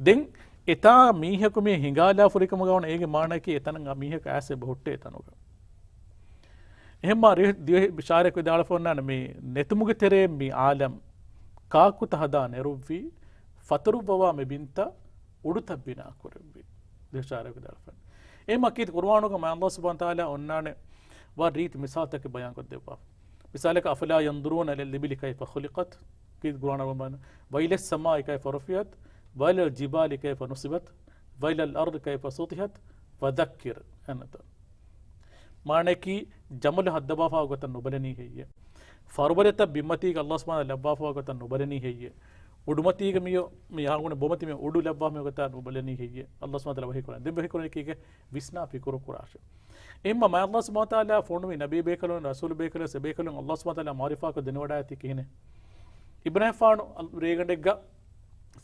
ދެން އެތާ މީހަކު މި ހިނގާލާފަ ހުރިކަމުގަ ވަނީ އޭގެ މާނައަކީ އެތަނަށް މީހަކު އައިސް އެބަ ހުއްޓޭ އެތަނުގަ. އެހެންމާ ރި-، ދިވެހި ޝާއިރަކު ވިދާޅުވެފަ އޮންނާނެ މި ނެތުމުގެ ތެރެއިން މި އާލަމް ކާކުތަ ހަދާ ނެރުއްވީ، ފަތުރުއްވަވާ މި ބިންތައް އުޑުތައް ބިނާ ކުރެއްވީ. ދިވެހި ޝާއިރަކު ވިދާޅުވެފަ. އެހެންމާ ކީރިތި ޤުރުއާނުގަ މާތް ﷲ ސުބްޙާނަހޫ ވަތަޢާލާ އޮންނާނެ ވަރަށް ރީތި މިސާލުތަކެއް ބަޔާންކޮށްދެއްވާފަ. މިސާލަކަށް، أفلا ينظرون إلى الإبل كيف خلقت؟ ކީރިތި ޤުރުއާނުގަ ބަޔާން، وإلى السماء كيف رفعت؟ وإلى الجبال كيف نصبت؟ وإلى الأرض كيف سطحت؟ وذكر. އެންނަތަ. މާނައަކީ، ޖަމަލު ހައްދަވާފަ ގޮތަށް ނުބަލަނީ ހެއްޔޭ؟ ފަރުބަދަތައް ބިންމަތީގަ ﷲ ސުބްޙާނަހޫ ވަތަޢާލާ ލައްވާފަ ގޮތަށް ނުބަލަނީ ހެއްޔޭ؟ އުޑުމަތީގަ މިއޮ-، މި އަޅުގަނޑު ބޮމަތި މި އުޑު ލައްވާފަ ގޮތަށް ނުބަލަނީ ހެއްޔޭ؟ ﷲ ސުބްޙާނަހޫ ވަތަޢާލާ ވަޙީކުރަނީ. ދެން ވަޙީކުރަނީ ކީކޭ؟ ވިސްނާ ފިކުރު ކުރާށޭ. އެހެންމާ މާތް ﷲ ސުބްޙާނަހޫ ވަތަޢާލާ ފޮނުވި ނަބީ ބޭކަލުން، ރަސޫލު ބޭކަލުން، އެ ބޭކަލުން ﷲ ސުބްޙާނަހޫ ވަތަޢާލާ މަޢުރިފާކޮށް ދެނެވަޑައިގަތީ ކިހިނެއް؟ އިބްރާހީމްފާނު ރޭގަނޑެއްގަ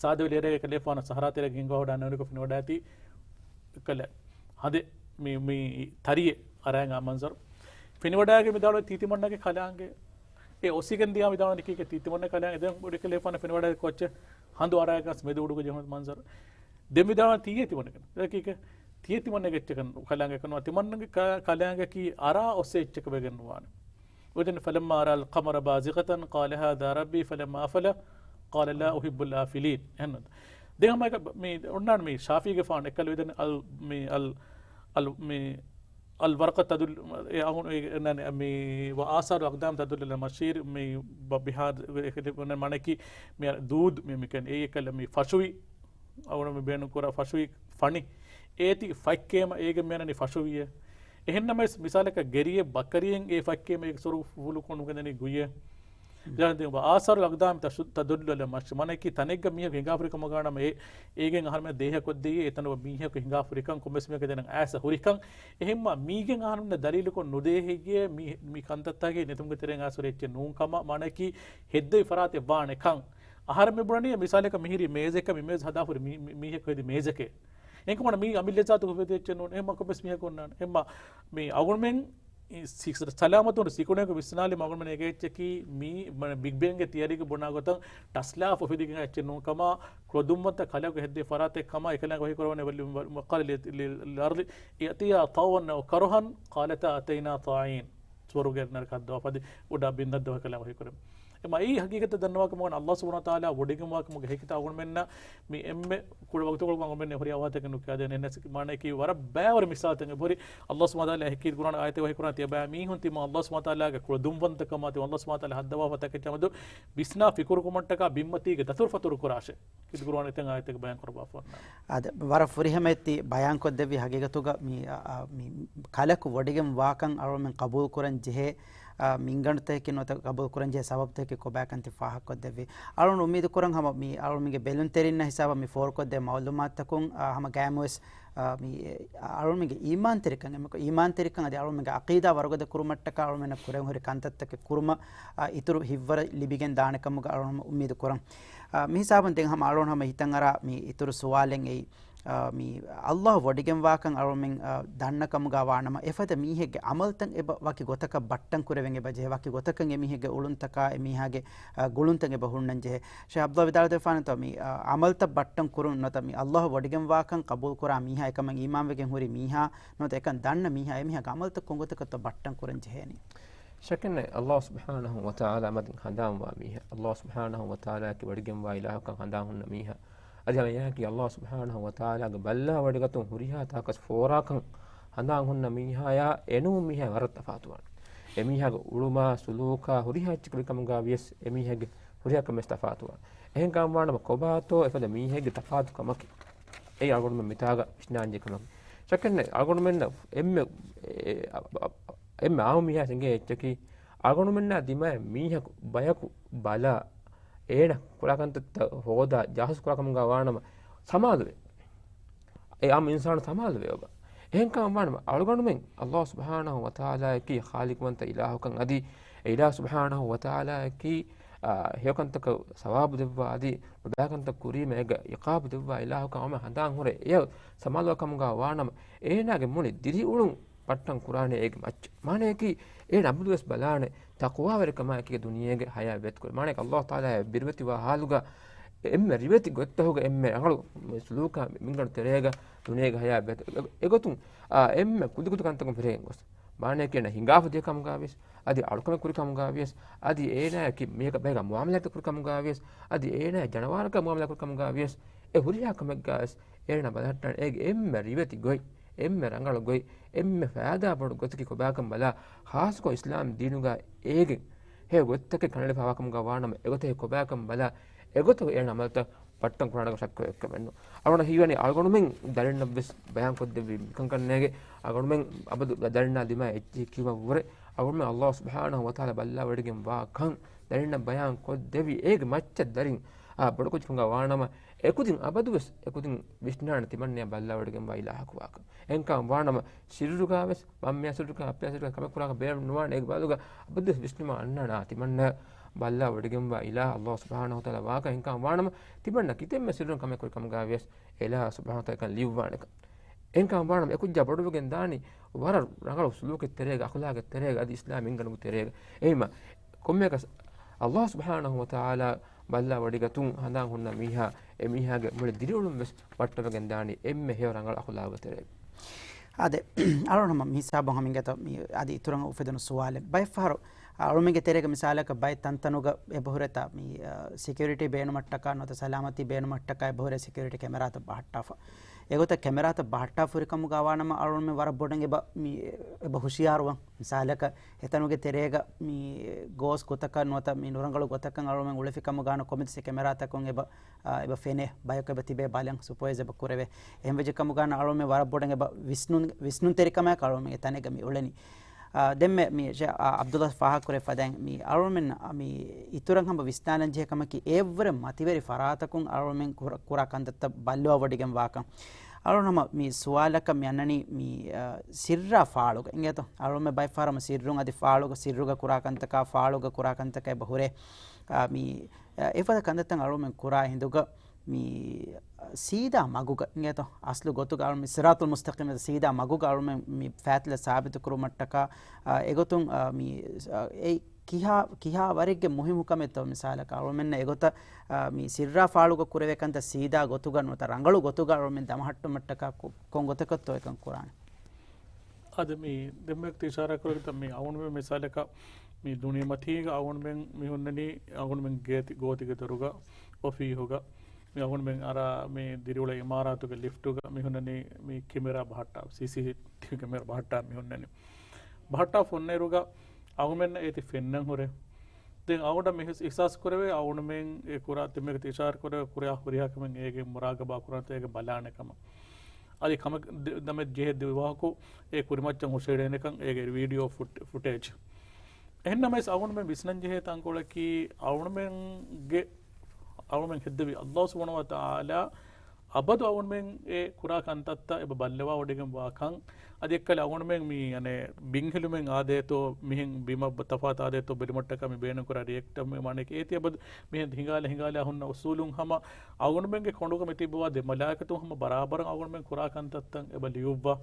ސާދަވެލި އެރެއަކަށް ލެއްވާނަ ސަހަރާ ތެރޭގަ ހިނގަވަޑާ ނޫނިކޮށް ފެނިވަޑައިގަތީ ކަލަ ހަނދެއް މި، މި ތަރިއެއް އަރާގަތް މަންޒަރު. ފެނިވަޑައިގަތީ މި ދާޅު ތީތިމަންނަގެ ކަލާނގެ. އެ އޮސިގެން ދިޔާ މި ދާޅު ނިކީގެ ތީތިމަންނަގެ ކަލާނގެ. ދެން ބޮޑިކަލޭފާނަށް ފެނިވަޑައިގަތީ ކޮއްޗެއް؟ ހަނދު އަރާގަސް މެދު އުޑުގަ ޖެހުނު މަންޒަރު. ދެން މި ދާޅު ތީއެ ތިމަންނަގެ. ދެކީގެ ތީއެ ތިމަންނަގެ އެއްޗެއް ކަން ކަލާނގެ ކަނުވާ. ތިމަންނަގެ ކަ-، ކަލާނގަކީ އަރާ އޮއްސޭ އެއްޗަކަށް ވެގެން ނުވާނެ. ވެދެން، فلما رأى القمر بازغة قال هذا ربي فلما أفل قال لا أحب الآفلين. އެހެން. ދެން ހަމަ އެކަ މި އޮންނާން މި ޝާފީގެފާނު އެއްކަލަ ވެދެން އަލް، މި އަލް، އަލް، މި الورقة تدل، އެ އަހުން، އެ، ނަން، މި وآثار الأقدام تدل على المسير، މި ބަ-، ބިހާރު، އެ، އެ، މަނަކީ، މި ދޫދު، މި، މި ކަން އެއީ އެކަލަ މި ފަށުވި، އަހުން މި ބޭނުން ކުރާ ފަށުވި ފަނި. އޭތި ފަތްކޭމަ އޭގެ މޭނަނީ ފަށުވިއޭ. އެހެންނަމަވެސް، މިސާލަކަށް ގެރިއެއް ބަކަރިއެއް އެ ފަތްކޭމަ އޭގެ ސޮރު ފުލުކޮށް ނުގެންދަނީ ގުއްޔޭ. ދެން، ދެން، وآثار الأقدام تدل على المسير، މަނަކީ ތަނެއްގަ މީހަކު ހިނގާފުރި ކަމަށް ވާނަމަ، އެ، އޭގެން އަހަރުމެން ދޭހަކޮށްދެއްޔޭ، އެތަނުގަ މީހަކު ހިނގާފުރިކަން ކޮންމެސް މީހަކަށް ދެން އައިސް ހުރިކަން. އެހެންމަ މީގެން އަހަރުމެންނަށް ދަލީލުކޮށް ނުދޭ ހެއްޔޭ، މި، މި ކަންތައްތަކެއް ނެތުމުގެ ތެރެއިން އައިސް ހުރި އެއްޗެއް ނޫން ކަމަށް، މަނަކީ ހެއްދެވި ފަރާތެއް ވާނެ ކަން. އަހަރެން މި ބުނަނީ މިސާލަކަށް މިހިރީ މޭޒެއްކަ، މި މޭޒް ހަދާފުރި މީ، މީ، މީހަކު ހެދި މޭޒެކޭ. އެންކަމަން މީ އަމިއްލަ ޒާތު ހުވެދި އެއްޗެއް ނޫން. އެހެންމަ ކޮންމެސް މީހަކު އޮންނާނެ. އެހެންމަ މީ އަޅުގަނޑުމެން ސި-، ސަލާމަތުން ސިކުނޑަކު ވިސްނާލީމަ އަޅުގަނޑުމެން އެނގޭ އެއްޗަކީ މީ، މަ-، ބިގް ބޭންގެ ތިއަރީގަ ބުނާ ގޮތަށް ޓަސްލާފަ އުފެދިގެން އެއްޗެއް ނޫން ކަމަށް، ކުޅަދުންވަންތަ ކަލަކު ހެއްދޭ ފަރާތެއް ކަމަށް އެކަލާނގެ ވަޙީ ކުރައްވަނީ، وقال للأرض ائتيا طوعا أو كرها قالتا أتينا طائعين. ސުވަރުގެ ނަރަކަ ހައްދަވާފަ އަދި އުޑާ ބިން ހައްދަވާ ކަލާނގެ ވަޙީ ކުރައްވަނީ. އެމަ އެއީ ހަގީގަތަށް ދަންނަވާކަމުގަ ﷲ ސުބްޙާނަހޫ ވަތަޢާލާ ވޮޑިގެންވާކަމުގެ ހެކިތައް އަޅުގަނޑުމެންނަށް މި އެންމެ ކުޑަ ވަގުތުކޮޅަކު އަޅުގަނޑުމެން ހުރި އަވަހަށް ތަކެއް ނުކިޔާދޭނެ. އެހެންނަސް މާނައަކީ ވަރަށް ބައިވަރު މިސާލުތައް އެބަހުރި. ﷲ ސުބްޙާނަހޫ ވަތަޢާލާ ހެކި ޤުރްއާން އާޔަތެއް ވަޙީ ކުރާން ތިޔަބައި މީހުން ތިމާ ﷲ ސުބްޙާނަހޫ ވަތަޢާލާގެ ކުޅަދުންވަންތަކަމާ ތިމާ ﷲ ސުބްޙާނަހޫ ވަތަޢާލާ ހައްދަވާފަ ތަކެއްޗާ މެދު ވިސްނާ ފިކުރުކުމަށްޓަކާ ބިންމަތީގެ ދަތުރުފަތުރު ކުރާށޭ. ކީރިތި ޤުރްއާން އެތައް އާޔަތެއް ބަޔާން ކުރައްވާފަ އޮންނާނެ. އާދެ، ވަރަށް ފުރިހަމައެއް ތި ބަޔާން ކޮށްދެއްވި ހަގީގަތުގަ މި، އާ، އާ، މި ކަލަކު ވޮޑިގެން ވާކަން އަޅުމެން ޤަބޫލު ކުރަން ޖެހޭ، އާ، މިންގަނޑުތަކެކީ ނުވަތަ ޤަބޫލު ކުރަން ޖެހޭ ސަބަބުތަކެކީ ކޮބާކަން ތި ފާހަގަކޮށްދެއްވި. އަޅުން އުއްމީދު ކުރަން ހަމަ މި އަޅުމެންގެ ބެލުންތެރިންނަށް ހިސާބަށް މި ފޯރުކޮށްދޭ މައުލޫމާތުތަކުން، އާ، ހަމަ ގައިމުވެސް، އާ، މި، އާ، އަޅުމެންގެ އީމާންތެރިކަން، އެމަކު އީމާންތެރިކަން އަދި އަޅުމެންގެ ޢަޤީދާ ވަރުގަދަ ކުރުމަށްޓަކާ އަޅުމެންނަށް ކުރެވެން ހުރި ކަންތައްތަކެއް ކުރުމަށް، އާ، އިތުރު ހިތްވަރު ލިބިގެން ދާނެ ކަމުގަ އަޅުން އުއްމީދު ކުރަން. އާ، މި ހިސާބުން ދެން ހަމަ އަޅުން ހަމަ ހިތަށް އަރާ މި އިތުރު ސުވާލެއް އެއީ، އާ، މި ﷲ ވޮޑިގެންވާކަން އަޅުމެން، އާ، ދަންނަ ކަމުގަ ވާނަމަ، އެފަދަ މީހެއްގެ ޢަމަލުތައް އެބަ ވަކި ގޮތަކަށް ބައްޓަން ކުރެވެން އެބަ ޖެހޭ، ވަކި ގޮތަކަށް އެމީހެއްގެ އުޅުންތަކާ އެމީހާގެ، އާ، ގުޅުންތައް އެބަ ހުންނަން ޖެހޭ. ޝޭޚް ޢަބްދުﷲ ވިދާޅުވެފާނެތޯ، މި، އާ، ޢަމަލުތައް ބައްޓަން ކުރުން ނުވަތަ މި ﷲ ވޮޑިގެންވާކަން ޤަބޫލު ކުރާ މީހާ، އެކަމަށް އީމާންވެގެން ހުރި މީހާ ނުވަތަ އެކަން ދަންނަ މީހާ، އެމީހާގެ ޢަމަލުތައް ކޮންގޮތަކަށްތޯ ބައްޓަން ކުރަން ޖެހޭނީ؟ ޝައްކެއްނެތް، ﷲ ސުބްޙާނަހޫ ވަތަޢާލާ މަތިން ހަނދާންވާ މީހާ، ﷲ ސުބްޙާނަހޫ ވަތަޢާލާއަކީ ވޮޑިގެންވާ އިލާހަކަށް ހަނދާން ހުންނަ މީހާ، އަދި ހަމަ އެއާއެކީ ﷲ ސުބްޙާނަހޫ ވަތަޢާލާގެ ބައްލަވާވޮޑިގަތުން ހުރިހާ ތާކަސް ފޯރާކަން ހަނދާން ހުންނަ މީހާޔާ އެނޫން މީހާ ވަރަށް ތަފާތުވާނެ. އެމީހާގެ އުޅުމާ، ސުލޫކާ، ހުރިހާ އެއްޗެއް ކުރިކަމުގަ ވިޔަސް އެމީހާގެ ހުރިހާ ކަމެއް ތަފާތުވާނެ. އެހެންކަމަށްވާނަމަ ކޮބާތޯ އެފަދަ މީހެއްގެ ތަފާތު ކަމަކީ؟ އެއީ އަޅުގަނޑުމެން މިތާގަ ވިސްނާންޖެހޭ ކަމަކީ. ޝައްކެއްނެތް، އަޅުގަނޑުމެންނަށް އެންމެ، އެ، އަ، އަ، އެންމެ އާއްމު މީހާ އެނގޭ އެއްޗަކީ، އަޅުގަނޑުމެންނާ ދިމާއަށް މީހަކު ބަޔަކު ބަލާ، އޭނަ ކުރާ ކަންތައްތައް ހޯދާ، ޖާހިޒު ކުރާ ކަމުގަ ވާނަމަ ސަމާލުވޭ. އެ އާއްމު އިންސާނު ސަމާލުވޭ އޮބަ. އެހެންކަމަށްވާނަމަ އަޅުގަނޑުމެން ﷲ ސުބްޙާނަހޫ ވަތަޢާލާއަކީ ޚާލިޤުވަންތަ އިލާހުކަން އަދި އެ އިލާހު ސުބްޙާނަހޫ ވަތަޢާލާއަކީ، އާ، ހެޔޮކަންތަކަށް ސަވާބު ދެއްވާ އަދި ނުބައިކަންތައް ކުރީމަ އޭގަ ޢިޤާބު ދެއްވާ އިލާހުކަން އަޅުމެން ހަނދާން ހުރޭ. އެޔަށް ސަމާލުވާ ކަމުގަ ވާނަމަ އޭނާގެ މުޅި ދިރިއުޅުން ބައްޓަން ކުރާނެ އޭގެ މައްޗަށް. މާނަޔަކީ، އޭނަ އަބަދުވެސް ބަލާނެ ތަޤްވާވެރިކަމާއެކީގަ ދުނިޔޭގެ ޙަޔާތް ވޭތުކުރޭ. މާނަޔަކީ، ﷲ ތަޢާލާ ބިރުވެތިވާ ޙާލުގަ އެންމެ ރިވެތި ގޮތްތަކުގަ އެންމެ ރަނގަޅު ސުލޫކާ މިންގަނޑު ތެރޭގަ ދުނިޔޭގެ ޙަޔާތް ވޭތު. އެގޮތުން، އާ، އެންމެ ކުދިކުދި ކަންތަކުން ފިރިހެން ގޮސް، މާނަޔަކީ އޭނަ ހިނގާފަ ދިޔަ ކަމުގަ ވިޔަސް، އަދި އަޅުކަމެއް ކުރި ކަމުގަ ވިޔަސް، އަދި އޭނާއަކީ މީހަކަށް ބައެއްގަ މުޢާމަލާތެއް ކުރި ކަމުގަ ވިޔަސް، އަދި އޭނާ ޖަނަވާރަކަށް މުޢާމަލާ ކުރި ކަމުގަ ވިޔަސް، އެ ހުރިހާ ކަމެއްގަ ވެސް އޭނަ ބަލަހައްޓާނެ އޭގެ އެންމެ ރިވެތި ގޮތް، އެންމެ ރަނގަޅު ގޮތް، އެންމެ ފައިދާ ބޮޑު ގޮތަކީ ކޮބާކަން ބަލާ، ޚާއްޞަކޮށް އިސްލާމް ދީނުގަ އޭގެ ހެޔޮ ގޮތްތަކެއް ކަނޑައެޅިފައިވާ ކަމުގަ ވާނަމަ، އެގޮތަކީ ކޮބާކަން ބަލާ، އެގޮތަށް އޭނަ އަމަލުތައް ބައްޓަން ކުރާނެ ޝައްކު އެއްކަމެއް ނޫން. އަޅުގަނޑަށް ހީވަނީ އަޅުގަނޑުމެން ދަރިންނަށްވެސް ބަޔާން ކޮށްދެއްވި މިކަންކަން ނޭނގެ، އަޅުގަނޑުމެން އަބަދު ދަރިންނާ ދިމާ އެއްޗެހި ކިޔުމަށްވުރެ، އަޅުގަނޑުމެން ﷲ ސުބްޙާނަހޫ ވަތަޢާލާ ބައްލަވަޑިގެންވާ ކަން ދަރިންނަށް ބަޔާން ކޮށްދެވި އޭގެ މައްޗަށް ދަރިން، އާ، ބޮޑުކޮށްފަ ވާނަމަ، އެކުދިން އަބަދުވެސް އެކުދިން ވިސްނާނެ ތިމަންނަޔާ ބައްލަވަޑިގެންވާ އިލާހަކު ވާކަން. އެހެންކަމަށް ވާނަމަ، ސިއްރުގަ ވެސް، މަންމަޔާ ސިއްރުގަ، އައްޕަޔާ ސިއްރުގަ ކަމެއް ކުރާކަށް ބޭނުން ނުވާނެ އޭގެ ބަދަލުގަ އަބަދުވެސް ވިސްނުމަށް އަންނާނެ ތިމަންނަޔާ ބައްލަވަޑިގެންވާ އިލާހު ﷲ ސުބްޙާނަހޫ ވަތަޢާލާ ވާކަން. އެހެންކަމަށް ވާނަމަ، ތިމަންނަ ކިތަންމެ ސިއްރުން ކަމެއް ކުރި ކަމުގަ ވިޔަސް، އެ އިލާހު ސުބްޙާނަހޫ ވަތަޢާލާ އެކަން ލިޔުއްވާނެކަން. އެހެންކަމަށް ވާނަމަ، އެކުއްޖާ ބޮޑުވެގެން ދާނީ ވަރަށް ރަނގަޅު ސުލޫކެއް ތެރޭގަ، އަޚުލާގެއް ތެރޭގަ، އަދި އިސްލާމް މިންގަނޑުގެ ތެރޭގަ. އެހެންމަ، ކޮންމެއަކަސް ﷲ ސުބްޙާނަހޫ ވަތަޢާލާ ބައްލަވަޑިގަތުން ހަނދާން ހުންނަ މީހާ، އެ މީހާގެ މުޅި ދިރިއުޅުން ވެސް ވައްޓަވެގެން ދާނީ އެންމެ ހެޔޮ ރަނގަޅު އަޚުލާގު ތެރޭގަ. އާދެ، އަޅުން ހަމަ މިހިސާބުން ހަމަ އިނގޭތޯ މި އަދި އިތުރަށް އުފެދުނު ސުވާލެއް. ބައެއްފަހަރު އަޅުމެންގެ ތެރޭގަ މިސާލަކަށް ބައެއް ތަންތަނުގަ އެބަހުރޭތާ މި، އަ، ސެކިއުރިޓީ ބޭނުމަށްޓަކާ ނުވަތަ ސަލާމަތީ ބޭނުމަށްޓަކާ އެބަހުރޭ ސެކިއުރިޓީ ކެމެރާތައް ބަހައްޓާފަ. އެގޮތަށް ކެމެރާތައް ބަހައްޓާފަ ހުރިކަމުގަ ވާނަމަ އަޅުމެން ވަރަށް ބޮޑަށް އެބަ މި، އެބަ ހުޝިޔާރުވަން. މިސާލަކަށް އެތަނުގެ ތެރޭގަ މި ގޯސް ގޮތަކަށް ނުވަތަ މި ނުރަނގަޅު ގޮތަކަށް އަޅުމެން އުޅެފިކަމުގާ ކޮންމެސް ކެމެރާތަކުން އެބަ، އާ، އެބަ ފެނޭ، ބަޔަކު އެބަ ތިބޭ ބަލަން، ސުޕަވައިޒް އެބަ ކުރެވޭ. އެހެން ވެއްޖެ ކަމުގާ އަޅުމެން ވަރަށް ބޮޑަށް އެބަ ވިސްނުން، ވިސްނުންތެރިކަމާއެކު އަޅުމެން އެ ތަނެއްގަ މި އުޅެނީ. އާ، ދެންމެ މި ޝޭ-، އާ، އަބްދުﷲ ފާހަގަކުރެ ފަދައިން މި އަޅުމެން މި އިތުރަށް ހަމަ ވިސްނާލަން ޖެހޭ ކަމަކީ އެއަށްވުރެ މަތިވެރި ފަރާތަކުން އަޅުމެން ކުރ-، ކުރާ ކަންތައްތައް ބައްލަވާވޮޑިގެން ވާކަން. އަޅުން ހަމަ މި ސުވާލަކަށް މި އަންނަނީ މި، އާ، ސިއްރާ ފާޅުގަ އިނގޭތޯ؟ އަޅުމެން ބައެއް ފަހަރަށް މި ސިއްރުން އަދި ފާޅުގަ، ސިއްރުގަ ކުރާ ކަންތަކާ ފާޅުގަ ކުރާ ކަންތަކާ އެބަ ހުރޭ. އާ، މި، އާ، އެފަދަ ކަންތައްތައް އަޅުމެން ކުރާ ހިނދުގަ މި ސީދާ މަގުގަ އިނގޭތޯ؟ އަސްލު ގޮތުގަ އަޅު މި ސިރާތުލް މުސްތަޤީމް ސީދާ މަގުގަ އަޅުމެން މި ފާތިލަ ސާބިތު ކުރުމަށްޓަކާ، އާ، އެގޮތުން، އާ، މި، އާ، އެ ކިހާ، ކިހާ ވަރެއްގެ މުހިއްމު ކަމެއްތޯ މިސާލަކަށް އަޅުމެންނަށް އެގޮތަށް، އާ، މި ސިއްރާ ފާޅުގަ ކުރެވޭ ކަންތައް ސީދާ ގޮތުގަ ނުވަތަ ރަނގަޅު ގޮތުގަ އަޅުމެން ދަމަހައްޓުމަށްޓަކާ ކޮ-، ކޮން ގޮތަކަށްތޯ އެކަން ކުރާނެ؟ އަދި މި ދެންމެ އިޝާރާ ކުރެވިތަ މި އަޅުންމެން މިސާލަކަށް މި ދުނިޔެމަތީގަ އަޅުންމެން މި ހުންނަނީ އަޅުންމެން ގޭތި-، ގޯތިގެ ދޮރުގަ އޮފީހުގަ މި އަޅުންމެން އަރާ މި ދިރިއުޅޭ އިމާރާތުގެ ލިފްޓުގަ މި ހުންނަނީ މި ކެމެރާ ބަހައްޓާ، ސީސީޓީވީ ކެމެރާ ބަހައްޓާ މި ހުންނަނީ. ބަހައްޓާ ފޮންނައިރުގަ އަޅުމެންނަށް އޭތި ފެންނަން ހުރޭ. ދެން އަޅުގަނޑަށް މި އިހްސާސް ކުރެވޭ އަޅުމެން އެ ކުރާ ތިމެގެ އިޝާރާ ކުރެވޭ ކުރިއާ ހުރިހާ ކަމެއް އޭގެ މުރާގަބާ ކުރާނެ އޭގެ ބަލާނެ ކަމަށް. އަދި ކަމެއް ދެ-، ދަމެއް ޖެހޭ ދިވަހަކު އެ ކުރިމައްޗަށް ހުށައެޅޭނެކަން އޭގެ ވީޑިއޯ ފުޓް-، ފުޓޭޖް. އެހެންނަމަވެސް އަޅުގަނޑުމެން ވިސްނަން ޖެހޭ ތަންކޮޅަކީ އަޅުގަނޑުމެންގެ، އަޅުގަނޑުމެން ހެއްދެވި ﷲ ސުބްޙާނަހޫ ވަތަޢާލާ އަބަދު އަޅުގަނޑުމެން އެ ކުރާ ކަންތައްތައް އެބަ ބައްލަވާވޮޑިގެން ވާކަން. އަދި އެއްކަލަ އަޅުގަނޑުމެން މި އަނެއް ބިންހެލުމެއް އާދޭތޯ، މިހެން ބިމަށް ތަފާތު އާދޭތޯ ބެލުމަށްޓަކާ މި ބޭނުންކުރާ ރިއެކްޓަރ މި މާނައަކީ އޭތި އަބަދު މިހެން ހިނގާލާ ހިނގާލާ ހުންނަ އުސޫލުން ހަމަ އަޅުގަނޑުމެންގެ ކޮނޑުގަ މިތިއްބަވާ ދެ މަލާއިކަތުން ހަމަ ބަރާބަރަށް އަޅުގަނޑުމެން ކުރާ ކަންތައްތައް އެބަ ލިޔުއްވާ.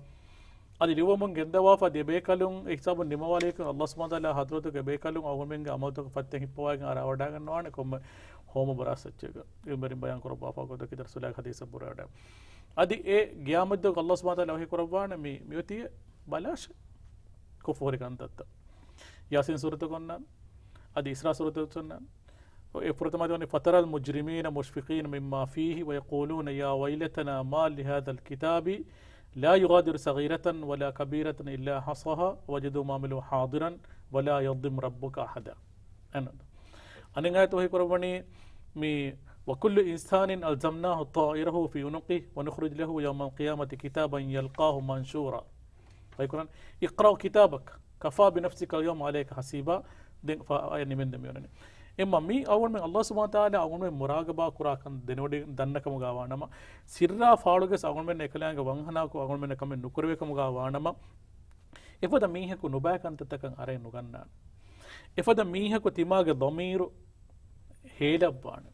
އަދި ލިޔުއްވަމުން ގެންދަވާފަ ދެ ބޭކަލުން އެ ހިސާބުން ނިމަވާލީކަން ﷲ ސުބްޙާނަހޫ ވަތަޢާލާ ޙަޟްރަތުގެ ބޭކަލުން އަޅުގަނޑުމެންގެ ޢަމަލުތަކަށް ފައްތައް ހިއްޕަވައިގެން އަރާވަޑައިގަންނަވާނެ ކޮންމެ ހޯމަ ބުރާސް އެއްޗެއްގަ. އެ މެރިން ބަޔާން ކުރައްވާފަ ގޮތަކީ ރަސޫލާގެ ޙަދީޘަށް ބުރަވެޑަ. އަދި އެ ޤިޔާމަތްދުވަހު ﷲ ސުބްޙާނަހޫ ވަތަޢާލާ ވަޙީ ކުރައްވާނެ މި، މިއޮތީ ބަލާށޭ. ކުފުރި ކަންތައްތައް. ޔާސީން ސޫރަތަކުން އަންނާނެ. އަދި އިސްރާ ސޫރަތަކުން އަންނާނެ. އެ ފުރަތަމަ ދެވަނީ فترى المجرمين مشفقين مما فيه ويقولون يا ويلتنا ما لهذا الكتاب لا يغادر صغيرة ولا كبيرة إلا أحصاها ووجدوا ما عملوا حاضرا ولا يظلم ربك أحدا. އަންނަ. އަނެއް އާޔަތު ވަޙީ ކުރައްވަނީ މި وكل إنسان ألزمناه طائره في عنقه ونخرج له يوم القيامة كتابا يلقاه منشورا. ވަޙީ ކުރަން، اقرأ كتابك كفى بنفسك اليوم عليك حسيبا. ދެން ފަ-، އަޔަށް ނިމެންދެ މިއޮންނަނީ. އެމަ މީ އަޅުގަނޑުމެން ﷲ ސުބްޙާނަހޫ ވަތަޢާލާ އަޅުގަނޑުމެން މުރާގަބާ ކުރާ ކަން ދެނެވޮޑި ދަންނަ ކަމުގަ ވާނަމަ، ސިއްރާ ފާޅުގަސް އަޅުގަނޑުމެން އެކަލާނގެ ވަންހަނާކު އަޅުގަނޑުމެން ކަމެއް ނުކުރެވޭ ކަމުގަ ވާނަމަ، އެފަދަ މީހަކު ނުބައި ކަންތައްތަކަށް އަރައެއް ނުގަންނާނެ. އެފަދަ މީހަކު ތިމާގެ ޟަމީރު ހޭލައްވާނެ.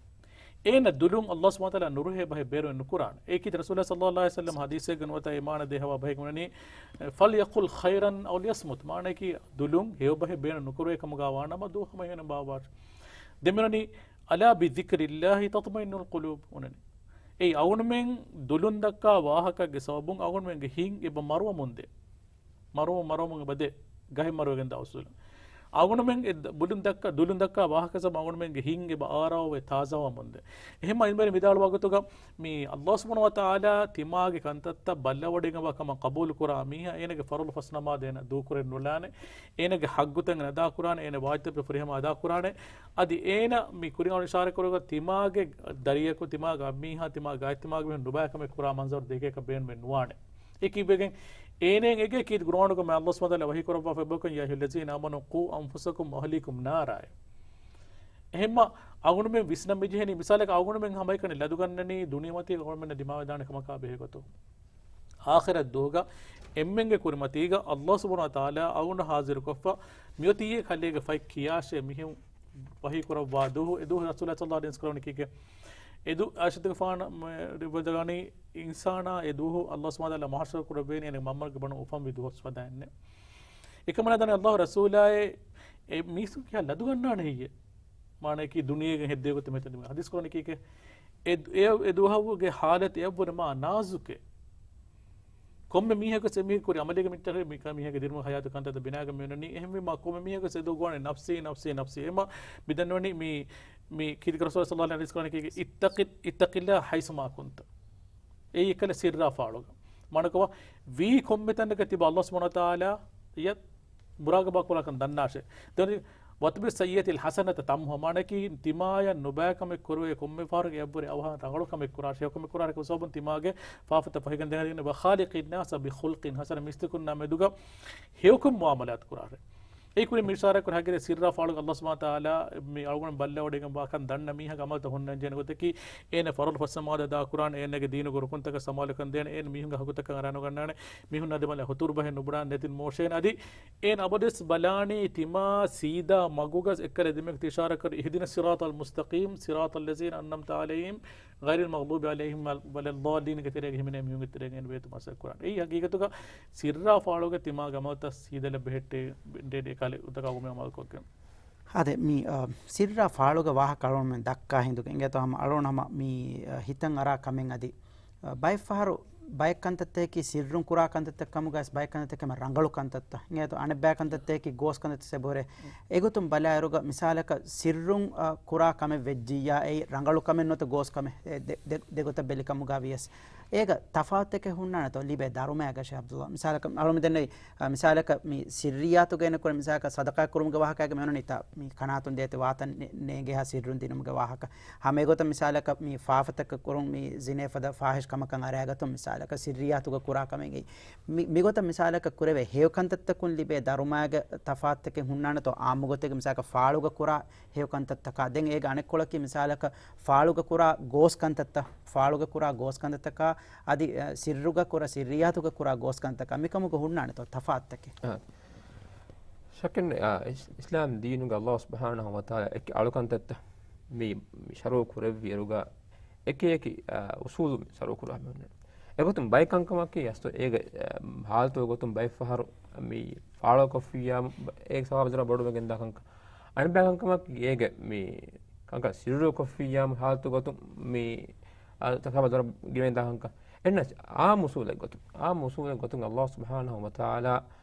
އޭނަ ދުލުން ﷲ ސުބްޙާނަހޫ ވަތަޢާލާ ނުރުހޭ ބަހެއް ބޭނުން ނުކުރާނެ. އެއީކީ ރަސޫލާ ޞައްލައްލާހު ޢަލައިހި ވަސައްލަމަ ޙަދީޘެއްގަ ނުވަތަ އެ މާނަ ދޭހަވާ ބަހެއް ވަނީ، فليقل خيرا أو ليصمت. މާނައަކީ ދުލުން ހެޔޮ ބަހެއް ބޭނުން ނުކުރޭ ކަމުގަ ވާނަމަ ދޫ ހަމަ ހިމެނެން ބާއްވާށޭ. ދެން މިއޮންނަނީ، ألا بذكر الله تطمئن القلوب އޮންނަނީ. އެއީ އަޅުގަނޑުމެން ދުލުން ދައްކާ ވާހަކައިގެ ސަބަބުން އަޅުގަނޑުމެންގެ ހިތް އެބަ މަރުވަމުންދޭ. މަރުވަމުން، މަރުވަމުން އެބަ ދޭ. ގަހެއް މަރުވެގެން ދާ އުސޫލުން. އަޅުގަނޑުމެން އެ ދަ-، ބުލުން ދައްކާ، ދުލުން ދައްކާ ވާހަކަ ސަބަބުން އަޅުގަނޑުމެންގެ ހިތް އެބަ އާރާވެ ތާޒާވަމުންދޭ. އެހެންމަ އިންމެރި ވިދާޅުވާ ގޮތުގަ މި ﷲ ސުބްޙާނަހޫ ވަތަޢާލާ ތިމާގެ ކަންތައްތައް ބައްލަވަޑިގެންވާ ކަމަށް ޤަބޫލު ކުރާ މީހާ އޭނަގެ ފަރުޟު ފަސް ނަމާދު އޭނަ ދޫކުރެއް ނުލާނެ. އޭނަގެ ޙައްޤުތައް އޭނަ އަދާ ކުރާނެ، އޭނަ ވާޖިބްތައް ފުރިހަމަ އަދާ ކުރާނެ. އަދި އޭނަ މި ކުރިން އަޅު އިޝާރާތް ކުރެއްވި ތިމާގެ ދަރިޔަކު، ތިމާގެ އަންމީހާ، ތިމާގެ އަތްތިމާގެ މީހުން ނުބައި ކަމެއް ކުރާ މަންޒަރު ދެކޭކަށް ބޭނުމެއް ނުވާނެ. އެ ކީއްވެގެން؟ އޭނައަށް އެނގޭ ކީރިތި ޤުރުއާނުގަ މި ﷲ ސުބްޙާނަހޫ ވަތަޢާލާ ވަޙީ ކުރައްވާފަ އެބަކޮށް، يا أيها الذين آمنوا قوا أنفسكم وأهليكم نارا. އެހެންމަ އަޅުގަނޑުމެން ވިސްނަން މިޖެހެނީ، މިސާލަކަށް އަޅުގަނޑުމެން ހަމައެކަނި ލަދުގަންނަނީ ދުނިޔެމަތީގަ އަޅުގަނޑުމެންނަށް ދިމާވެދާނެ ކަމަކާ ބެހޭގޮތުން. އާޚިރަތް ދުވަހުގަ އެންމެންގެ ކުރިމަތީގަ ﷲ ސުބްޙާނަހޫ ވަތަޢާލާ އަޅުގަނޑު ޙާޟިރުކޮށްފަ، މިއޮތީ ކަލޭގެ ފަތް ކިޔާށޭ މިހެން ވަޙީ ކުރައްވާ ދުވަހު، އެ ދުވަހު ރަސޫލާ ޞައްލައްލާހު ޢަލައިހި ވަސައްލަމަ ކީކޭ؟ އެ ދު-، ޢާއިޝަތުގެފާނަށް މަ-، ރިވާޔަތްވެދާނީ އިންސާނާ އެ ދުވަހު ﷲ ސުބްޙާނަހޫ ވަތަޢާލާ މަޙްޝަރު ކުރެއްވޭނީ އޭނަގެ މަންމަގެ ބަނޑުން އުފަންވި ދުވަސް ފަދައިންނޭ. އެކަމަނާ ދަނީ ﷲ ރަސޫލާއޭ، އެ މީސްތަކުން ކިހާ ލަދުގަންނާނެ ހެއްޔޭ؟ މާނައަކީ ދުނިޔޭގަ ހެއްދޭ ގޮތެއް މިތަން ޙަދީޘް ކުރަނީ ކީކޭ؟ އެ، އެ، އެ ދުވަހުގެ ޙާލަތު އެއަށްވުރެ މާ ނާޒުކޭ. ކޮންމެ މީހަކު ސެ މީހަކު ކުރި އަމަލީގެ މިއްޗަށް މި މީހަކު ދިރުމަ ހަޔާތު ކަންތައްތައް ބިނާގެ މިއޮންނަނީ. އެހެންވީމާ ކޮންމެ މީހަކު ސެ ދޯގުވާނެ ނަފްސީ، ނަފްސީ، ނަފްސީ. އެމަ މި ދަންނަވަނީ މި، މި ކީރިތި ރަސޫލާ ޞައްލަﷲ ޢަލައިހި ވަސައްލަމަ ކީ، اتق، اتق الله حيثما كنت. އެއީ އެކަލަ ސިއްރާ ފާޅުގަ. މާނަކަވާ ވީ ކޮންމެ ތަނަކަ ތިބާ ﷲ ސުބްޙާނަހޫ ވަތަޢާލާ އެޔަށް މުރާގަބާ ކުރާކަން ދަންނާށޭ. ދެން، وَأَتْبِعِ السَّيِّئَّةَ الْحَسَنَةَ تَمْحُهَا، މާނައަކީ ތިމާޔަށް ނުބައި ކަމެއް ކުރެވޭ ކޮންމެ ފަހަރަކު އެއަށްވުރެ އަވަހަށް ރަނގަޅު ކަމެއް ކުރާށޭ. ކޮންމެ ކުރާ ހަރަކަތަކު ސަބަބުން ތިމާގެ ފާފަތައް ފަހިގެން ދެން. وَخَالِقِ النَّاسَ بِخُلُقٍ حَسَنٍ، މީސްތަކުންނާ މެދުގަ ހެޔޮކޮށް މުޢާމަލާތު ކުރާށޭ. އެ ކުރިން މި އިޝާރާތް ކުރި ހަގީގަތަށް ސިއްރާ ފާޅުގަ ﷲ ސުބްޙާނަހޫ ވަތަޢާލާ މި އަޅުގަނޑު ބައްލަވަޑައިގެން ވާކަން ދަންނަ މީހާގެ އަމަލުތައް ހުންނަންޖެހޭނެ ގޮތަކީ، އޭނަ ފަރުޟު ފަސް ނަމާދަށް އަދާކުރާނެ، އޭނަގެ ދީނުގެ ރުކުންތަކަށް ސަމާލުކަން ދޭނެ، އޭނަ މީހުންގެ ހައްގުތަކަށް އަރާނުގަންނާނެ، މީހުންނާ ދެމަލަށް ހުތުރުބަހެއް ނުބުނާނެ، ނެތިން މޯށޭނެ. އަދި އޭނަ އަބަދުވެސް ބަލާނީ ތިމާ ސީދާ މަގުގަ. އެއްކަލަ ދެމެކު ތި އިޝާރާތް ކުރި، اهْدِنَا الصِّرَاطَ الْمُسْتَقِيمَ، صِرَاطَ الَّذِينَ أَنْعَمْتَ عَلَيْهِمْ، غَيْرِ الْمَغْضُوبِ عَلَيْهِمْ وَلَا الضَّالِّينَ ގެ ތެރޭގަ ހިމެނޭ މީހުންގެ ތެރޭގަ އޭނަ ބޭތު މަސައްކަތް ކުރާނެ. އެއީ ހަގީގަތުގަ ސިއްރާ ފާޅުގަ ތިމާގެ އަމަލުތައް ސީދަލަށް ބެހެއްޓޭ، ބެހެއްޓޭ ކަލޭ އުތަކާ އުމެ އަމަލުކޮށްގެން. އާދެ، މި، އާ، ސިއްރާ ފާޅުގެ ވާހަކަ އަޅުގަނޑުމެން ދައްކާ ހިނދުގަ އިނގޭތޯ ހަމަ އަޅުގަނޑު ހަމަ މި، އާ، ހިތަށް އަރާ ކަމެއް އަދި، އާ، ބައެއް ފަހަރު ބައެއް ކަންތައްތަކަކީ ސިއްރުން ކުރާ ކަންތައްތައް ކަމުގައި ވެސް ބައެއް ކަންތައްތަކީ ހަމަ ރަނގަޅު ކަންތައްތައް. އިނގޭތޯ އަނެއްބައި ކަންތައްތަކަކީ ގޯސް ކަންތައްތައް ސެބަހުރޭ. އެގޮތުން ބަލާއިރުގަ މިސާލަކަށް ސިއްރުން، އާ، ކުރާ ކަމެއް ވެއްޖިއްޔާ އެއީ ރަނގަޅު ކަމެއް ނުވަތަ ގޯސް ކަމެއް. އެ ދެ، ދެ، ދެގޮތަށް ބެލި ކަމުގަ ވިޔަސް އޭގަ ތަފާތުތަކެއް ހުންނާނެތޯ ލިބޭ ދަރުމައާ ގަށެ ޢަބްދުﷲ. މިސާލަކަށް އަޅުމެ ދެންނެވި، އާ، މިސާލަކަށް މި ސިއްރިއްޔާތުގަ އޭނަ ކުރެ މިސާލަކަށް ޞަދަޤާ ކުރުމުގެ ވާހަކައިގަ މި އޮންނަނީ ތާ މި ކަނާތުން ދޭތެ ވާތަން ނޭ، ނޭނގޭހާ ސިއްރުން ދިނުމުގެ ވާހަކަ. ހަމަ އެގޮތަށް މިސާލަކަށް މި ފާފަތަކަށް ކުރުން މި ޒިނޭ ފަދަ ފާޙިޝް ކަމަކަށް އަރާގަތުން މިސާލަކަށް ސިއްރިއްޔާތުގަ ކުރާ ކަމެއް އެއީ. މި، މިގޮތަށް މިސާލަކަށް ކުރެވޭ ހެޔޮ ކަންތައްތަކުން ލިބޭ ދަރުމައިގެ ތަފާތުތަކެއް ހުންނާނެތޯ ޢާއްމު ގޮތެއްގަ މިސާލަކަށް ފާޅުގަ ކުރާ ހެޔޮ ކަންތައްތަކާ. ދެން އޭގެ އަނެއްކޮޅަކީ މިސާލަކަށް ފާޅުގަ ކުރާ ގޯސް ކަންތައްތައް، ފާޅުގަ ކުރާ ގޯސް ކަންތައްތަކާ އަދި، އަ، ސިއްރުގަ ކުރާ، ސިއްރިއްޔާތުގަ ކުރާ ގޯސް ކަންތަކާ މިކަމުގަ ހުންނާނެތޯ ތަފާތުތަކެއް؟ އާ. ޝައްކެއް ނެތް، އާ، އިސް، އިސްލާމް ދީނުގަ ﷲ ސުބްޙާނަހޫ ވަތަޢާލާ އެކި އަޅުކަންތައްތައް މި، މި ޝަރުޢު ކުރެއްވި އިރުގަ އެކި އެކި، އާ، އުޞޫލު ޝަރުޢު ކުރާ މި އޮންނަނީ. އެގޮތުން ބައެއް ކަންކަމަކީ އަސްލު އޭގެ، އާ، ޙާލަތުގެ ގޮތުން ބައެއް ފަހަރު މި ފާޅުކޮށްފިއްޔާ އޭގެ ސަވާބު ދޮރަށް ބޮޑުވެގެން ދާ ކަންކަން. އަނެއްބައި ކަންކަމަކީ އޭގެ މި ކަންކަން ސިއްރުކޮށްފިއްޔާ ޙާލަތު ގޮތުން މި، އާ، ސަވާބު ދޮރަށް ގިނައިން ދާ ކަންކަން. އެހެންނަމަވެސް އާއްމު އުޞޫލެއް ގޮތުން، އާއްމު އުޞޫލެއް ގޮތުން ﷲ ސުބްޙާނަހޫ ވަތަޢާލާ،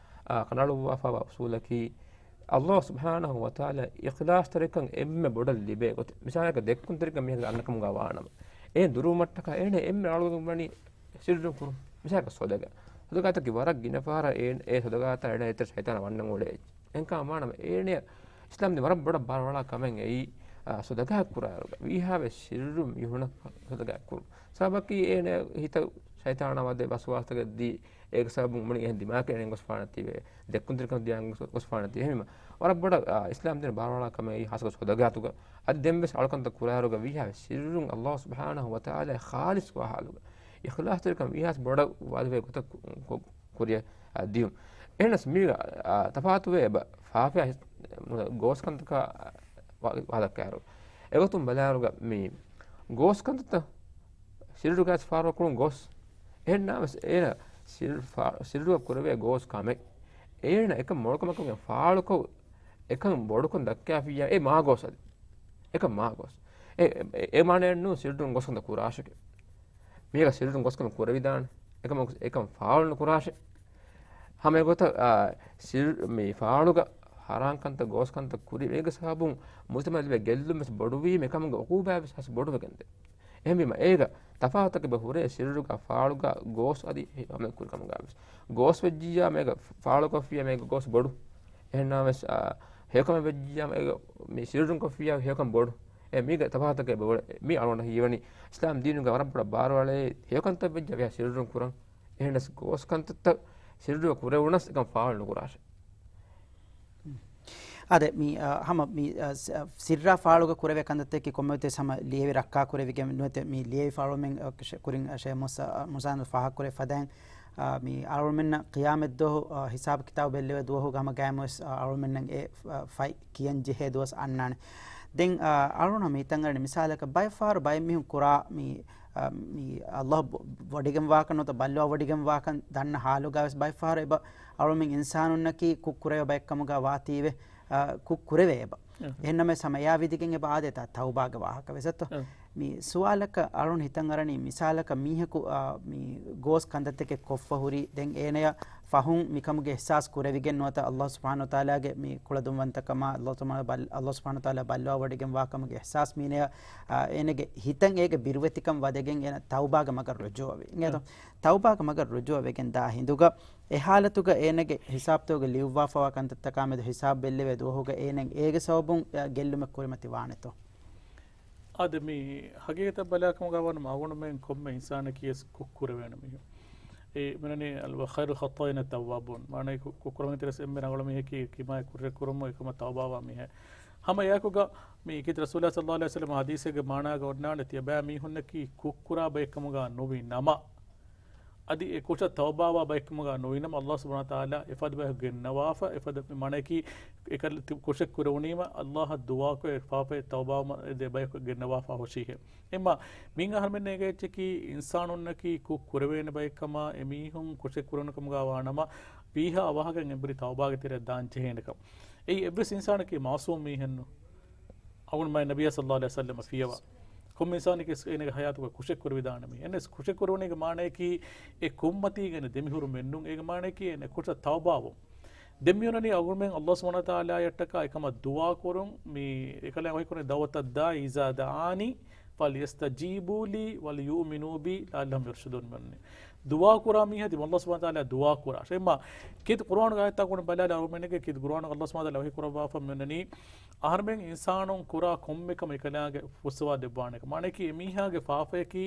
އާ، ކަނޑައަޅުއްވާފައިވާ އުޞޫލަކީ، ﷲ ސުބްޙާނަހޫ ވަތަޢާލާ އިޚްލާޞްތެރިކަން އެންމެ ބޮޑަށް ލިބޭ ގޮތެއް. މިސާލަކަށް ދެއްކުންތެރިކަން މީހަކަށް އަންނަ ކަމުގަ ވާނަމަ، އޭނަ ދުރުވުމަށްޓަކާ އޭނަ އެންމެ ރަނގަޅު ވަނީ ސިއްރުން ކުރުން. މިސާލަކަށް ސޮދަގަ، ސޮދަގާތަކީ ވަރަށް ގިނަ ފަހަރަށް އޭ، އެ ސޮދަގާތައް އެޅޭ އެތެރެ ޝައިޠާނާ ވަންނަން އުޅޭ އެއްޗެއް. އެހެންކަމަށް ވާނަމަ އޭނަ އިސްލާމް ދީން ވަރަށް ބޮޑަށް ބާރުއަޅާ ކަމެއް އެއީ، އާ، ސޮދަގާ ކުރާއިރުގަ ވީހާވެސް ސިއްރުން މީހުނަށް ސޮދަގާ ކުރުން. ސަބަބަކީ އޭނަ ހިތަށް ޝައިޠާނާ ވަދެ ވަސްވާސްތަކެއް ދީ، އޭގެ ސަބަބުން މުޅި އެހެން ދިމާކެއް އެނގެން ގޮސްފާނެތީވެ، ދެއްކުންތެރިކަން ދިޔަ އެނގެން ގޮސްފާނެތީ. އެހެންވީމަ ވަރަށް ބޮޑަށް، އާ، އިސްލާމް ދީން ބާރުއަޅާ ކަމެއް އެއީ ހާއްސަކޮށް ސޮދަގާތުގަ. އަދި ދެންވެސް އަޅުކަންތައް ކުރާއިރުގަ ވީހާވެސް ސިއްރުން ﷲ ސުބްޙާނަހޫ ވަތަޢާލާ ޚާލިޞް ވާ ޙާލުގަ، އިޚްލާޞްތެރިކަން ވީހާވެސް ބޮޑަށް ވާދަވޭ ގޮތަށް ކު، ކު، ކުރިއަށް، އާ، ދިޔުން. އެހެނަސް މީގަ، އާ، ތަފާތުވޭ އެބަ ފާފައާ ގޯސް ކަންތަކާ ވާ، ވާދަ ކައިރު. އެގޮތުން ބަލާއިރުގަ މި ގޯސް ކަންތައްތައް ސިއްރުގައި ފާޅުކުރުން ގޯސް. އެހެންނަމަވެސް އޭނަ ސިއްރު، ފާ، ސިއްރުގަ ކުރެވޭ ގޯސް ކަމެއް އޭނަ އެކަން މޮޅުކަމަކަށް ފާޅުކޮށް، އެކަން ބޮޑުކޮށް ދައްކާފިއްޔާ އެ މާ ގޯސް އަދި. އެކަން މާ ގޯސް. އެ، އެ، އެ މާނައެއް ނޫން ސިއްރުން ގޯސް ކަންތައް ކުރާށެކޭ. މީގަ ސިއްރުން ގޯސް ކަން ކުރެވިދާނެ. އެކަމަކު އެކަން ފާޅު ނުކުރާށޭ. ހަމަ އެގޮތަށް، އާ، ސިއްރު، މި ފާޅުގަ ހަރާން ކަންތައް ގޯސް ކަންތައް ކުރި އޭގެ ސަބަބުން މުޖްތަމަޢަށް ލިބޭ ގެއްލުން ވެސް ބޮޑުވީމަ އެކަމުގެ ޢުޤޫބާތް ވެސް ހާއްސަ ބޮޑުވެގެންދޭ. އެހެންވީމަ އޭގަ ތަފާތުތަކެއް އެބަ ހުރޭ ސިއްރުގަ ފާޅުގަ ގޯސް އަދި އެ އަމަލު ކުރި ކަމުގަ ވެސް. ގޯސް ވެއްޖިއްޔާ މޭގަ ފާޅު ކޮށްފިއްޔާ މޭގަ ގޯސް ބޮޑު. އެހެންނަމަވެސް، އާ، ހެޔޮކަމެއް ވެއްޖިއްޔާ މޭގަ މި ސިއްރުން ކޮށްފިއްޔާ ހެޔޮކަން ބޮޑު. އެ މީގަ ތަފާތުތަކެއް އެބަ ހުރޭ. މީ އަޅުގަނޑަށް ހީވަނީ އިސްލާމް ދީނުގަ ވަރަށް ބޮޑަށް ބާރުއަޅޭ ހެޔޮކަންތައް ވެއްޖެ ވިޔަ ސިއްރުން ކުރަން. އެހެނަސް ގޯސް ކަންތައްތައް ސިއްރުގަ ކުރެވުނަސް އެކަން ފާޅު ނުކުރާށޭ. އާދެ، މި، އާ، ހަމަ މި، އާ، ސި، އާ، ސިއްރާ ފާޅުގަ ކުރެވޭ ކަންތައްތަކީ ކޮންމެވެތި ހަމަ ލިޔެވި ރައްކާ ކުރެވިގެން ނުވެތެ، މި ލިޔެވި ފާޅުމެން، އާ، ކުރިން، އާ، ޝޭ މުސާ، އާ، މުސާނު ފާހަގަ ކުރެ ފަދައިން، އާ، މި އަޅުމެންނަށް ޤިޔާމަތްދުވަހު، އާ، ހިސާބު ކިތާބު ބެއްލެވޭ ދުވަހުގަ ހަމަ ގާތްމުވެސް، އާ، އަޅުމެންނަށް އެ، އާ، ފަތް ކިޔަން ޖެހޭ ދުވަސް އަންނާނެ. ދެން، އާ، އަޅުނަ މިތަނގަނޑި މިސާލަކަށް ބައެއް ފަހަރު ބައެއް މީހުން ކުރާ މި، އާ، މި ﷲ ވޮޑިގެން ވާކަން ނުވަތަ ބައްލަވާ ވޮޑިގެން ވާކަން ދަންނަ ހާލުގަ ވެސް ބައެއް ފަހަރު އެބަ އަޅުމެން އިންސާނުންނަކީ ކުށް ކުރެވޭ ބައެއް ކަމުގަ ވާތީވެ، އާ، ކުށް ކުރެވޭ އެބަ. އަހަ. އެހެންނަމަވެސް ހަމަ އެއާ ވިދިގެން އެބަ އާދޭތާ ތައުބާގެ ވާހަކަ ވެސް އަތޯ. އަ. މި ސުވާލަކަށް އަޅުން ހިތަށް އަރަނީ، މިސާލަކަށް މީހަކު، އާ، މި ގޯސް ކަންތައްތަކެއް ކޮށްފަ ހުރީ، ދެން އޭނަޔަށް ފަހުން މިކަމުގެ އިޙްސާސް ކުރެވިގެން ނުވަތަ ﷲ ސުބްޙާނަހޫ ވަތަޢާލާގެ މި ކުޅަދުންވަންތަކަމާ، ﷲ ސުބްޙާނަހޫ ވަތަޢާލާ ބައްލަވާވޮޑިގެން ވާކަމުގެ އިޙްސާސް މީނަޔަށް، އާ، އޭނަގެ ހިތަށް އޭގެ ބިރުވެތިކަން ވަދެގެން އޭނަ ތައުބާގެ މަގަށް ރުޖޫޢަވި. އިނގޭތޯ؟ ތައުބާގެ މަގަށް ރުޖޫޢަވެގެން ދާ ހިނދުގަ، އެ ޙާލަތުގަ އޭނަގެ ހިސާބްތަކުގަ ލިޔުއްވާފައިވާ ކަންތައްތަކާމެދު ހިސާބް ބެއްލެވޭ ދުވަހުގަ އޭނަ އޭގެ ސަބަބުން، އަ، ގެއްލުމެއް ކުރިމަތި ވާނެތޯ؟ އާދެ، މި ޙަޤީޤަތަށް ބަލާކަމުގަ ވަން މަގުނުމެން ކޮންމެ އިންސާނަކީ ވެސް ކުށް ކުރެވޭނެ މީހެއް. އެ މިނަނީ، އަލް-، ވަ ޚައިރުލް ޚައްޠާއީނަ ތައްވާބޫން. މާނައީ ކު-، ކުށް ކުރުމުގެ ތެރެސް އެންމެ ރަނގަޅު މީހަކީ ކިމާއެއް ކުށެއް ކުރުމުން އެކަމަށް ތައުބާވާ މީހެއް. ހަމަ އެއާއެކުގަ މި އިކީ ރަސޫލާ ޞައްލައްލާހު ޢަލައިހި ވަސައްލަމަ ޙަދީޘެއްގެ މާނާގަ އޮންނާނެ ތިޔަބައިމީހުންނަކީ ކުށް ކުރާ ބައެއްކަމުގަ ނުވި ނަމަ، އަދި އެ ކުށަށް ތައުބާވާ ބައެއްކަމުގަ ނުވިނަމަ، ﷲ ސުބްޙާނަހޫ ވަތަޢާލާ އެފަދަ ބަޔަކު ގެންނަވާފަ، އެފަދަ މަނައަކީ އެކަލަ ތި ކުށެއް ކުރެވުނީމަ، ﷲ އަށް ދުޢާކޮށް އެ ފާފައެއް ތައުބާވުމަށް އެ ދެ ބަޔަކު ގެންނަވާފަ ހުށީހެ. އެމާ މިން އަހަރުމެން ނޭގޭ އެއްޗަކީ އިންސާނުންނަކީ ކުށް ކުރެވޭނެ ބައެއްކަމާ، އެމީހުން ކުށެއް ކުރެވުނު ކަމުގަ ވާނަމަ، ވީހާ ވާހަކައިން އެނބުރި ތައުބާގެ ތެރެއަށް ދާން ޖެހޭނެކަން. އެއީ އެއްވެސް އިންސާނަކީ މައުޞޫމް މީހެއްނު. އަޅުގަނޑުމެން ނަބިއްޔާ ޞައްލައްލާހު ޢަލައިހި ވަސައްލަމަ ފިޔަވާ. ކޮންމެ އިންސާނެކޭ އޭނަގެ ޙަޔާތުގަ ކުށެއް ކުރެވިދާނެ މީ. އެންނެސް ކުށެއް ކުރެވުނީގެ މާނައަކީ އެ ކުންމަތީގެ ދެމިހުރުމެއްނޫން. އޭގެ މާނައަކީ އޭނަ ކުށަށް ތައުބާވުން. ދެން މިއޮންނަނީ އަޅުގަނޑުމެން ﷲ ސުބްޙާނަހޫ ވަތަޢާލާއަށްޓަކާ އެކަމަށް ދުޢާ ކުރުން. މި އެކަލާ ވަޙީ ކުރަނީ، دعوة الداعي إذا دعاني فليستجيبوا لي وليؤمنوا بي لعلهم يرشدون މިއޮންނަނީ. ދުޢާ ކުރާ މީހާ ތި ﷲ ސުބްޙާނަހޫ ވަތަޢާލާ ދުޢާ ކުރާށޭ. އެމާ ކީރިތި ޤުރުއާނުގެ އާޔަތްތައް އަޅުގަނޑު ބަލާލާ އަޅުގަނޑުމެންނަކީ ކީރިތި ޤުރުއާނުގަ ﷲ ސުބްޙާނަހޫ ވަތަޢާލާ ވަޙީ ކުރައްވާފަ މިއޮންނަނީ، އަހަރުމެން އިންސާނުން ކުރާ ކޮންމެ ކަމެއް އެކަލާނގެ ފުއްސަވާ ދެއްވާނެ. މާނައަކީ އެމީހާގެ ފާފަޔަކީ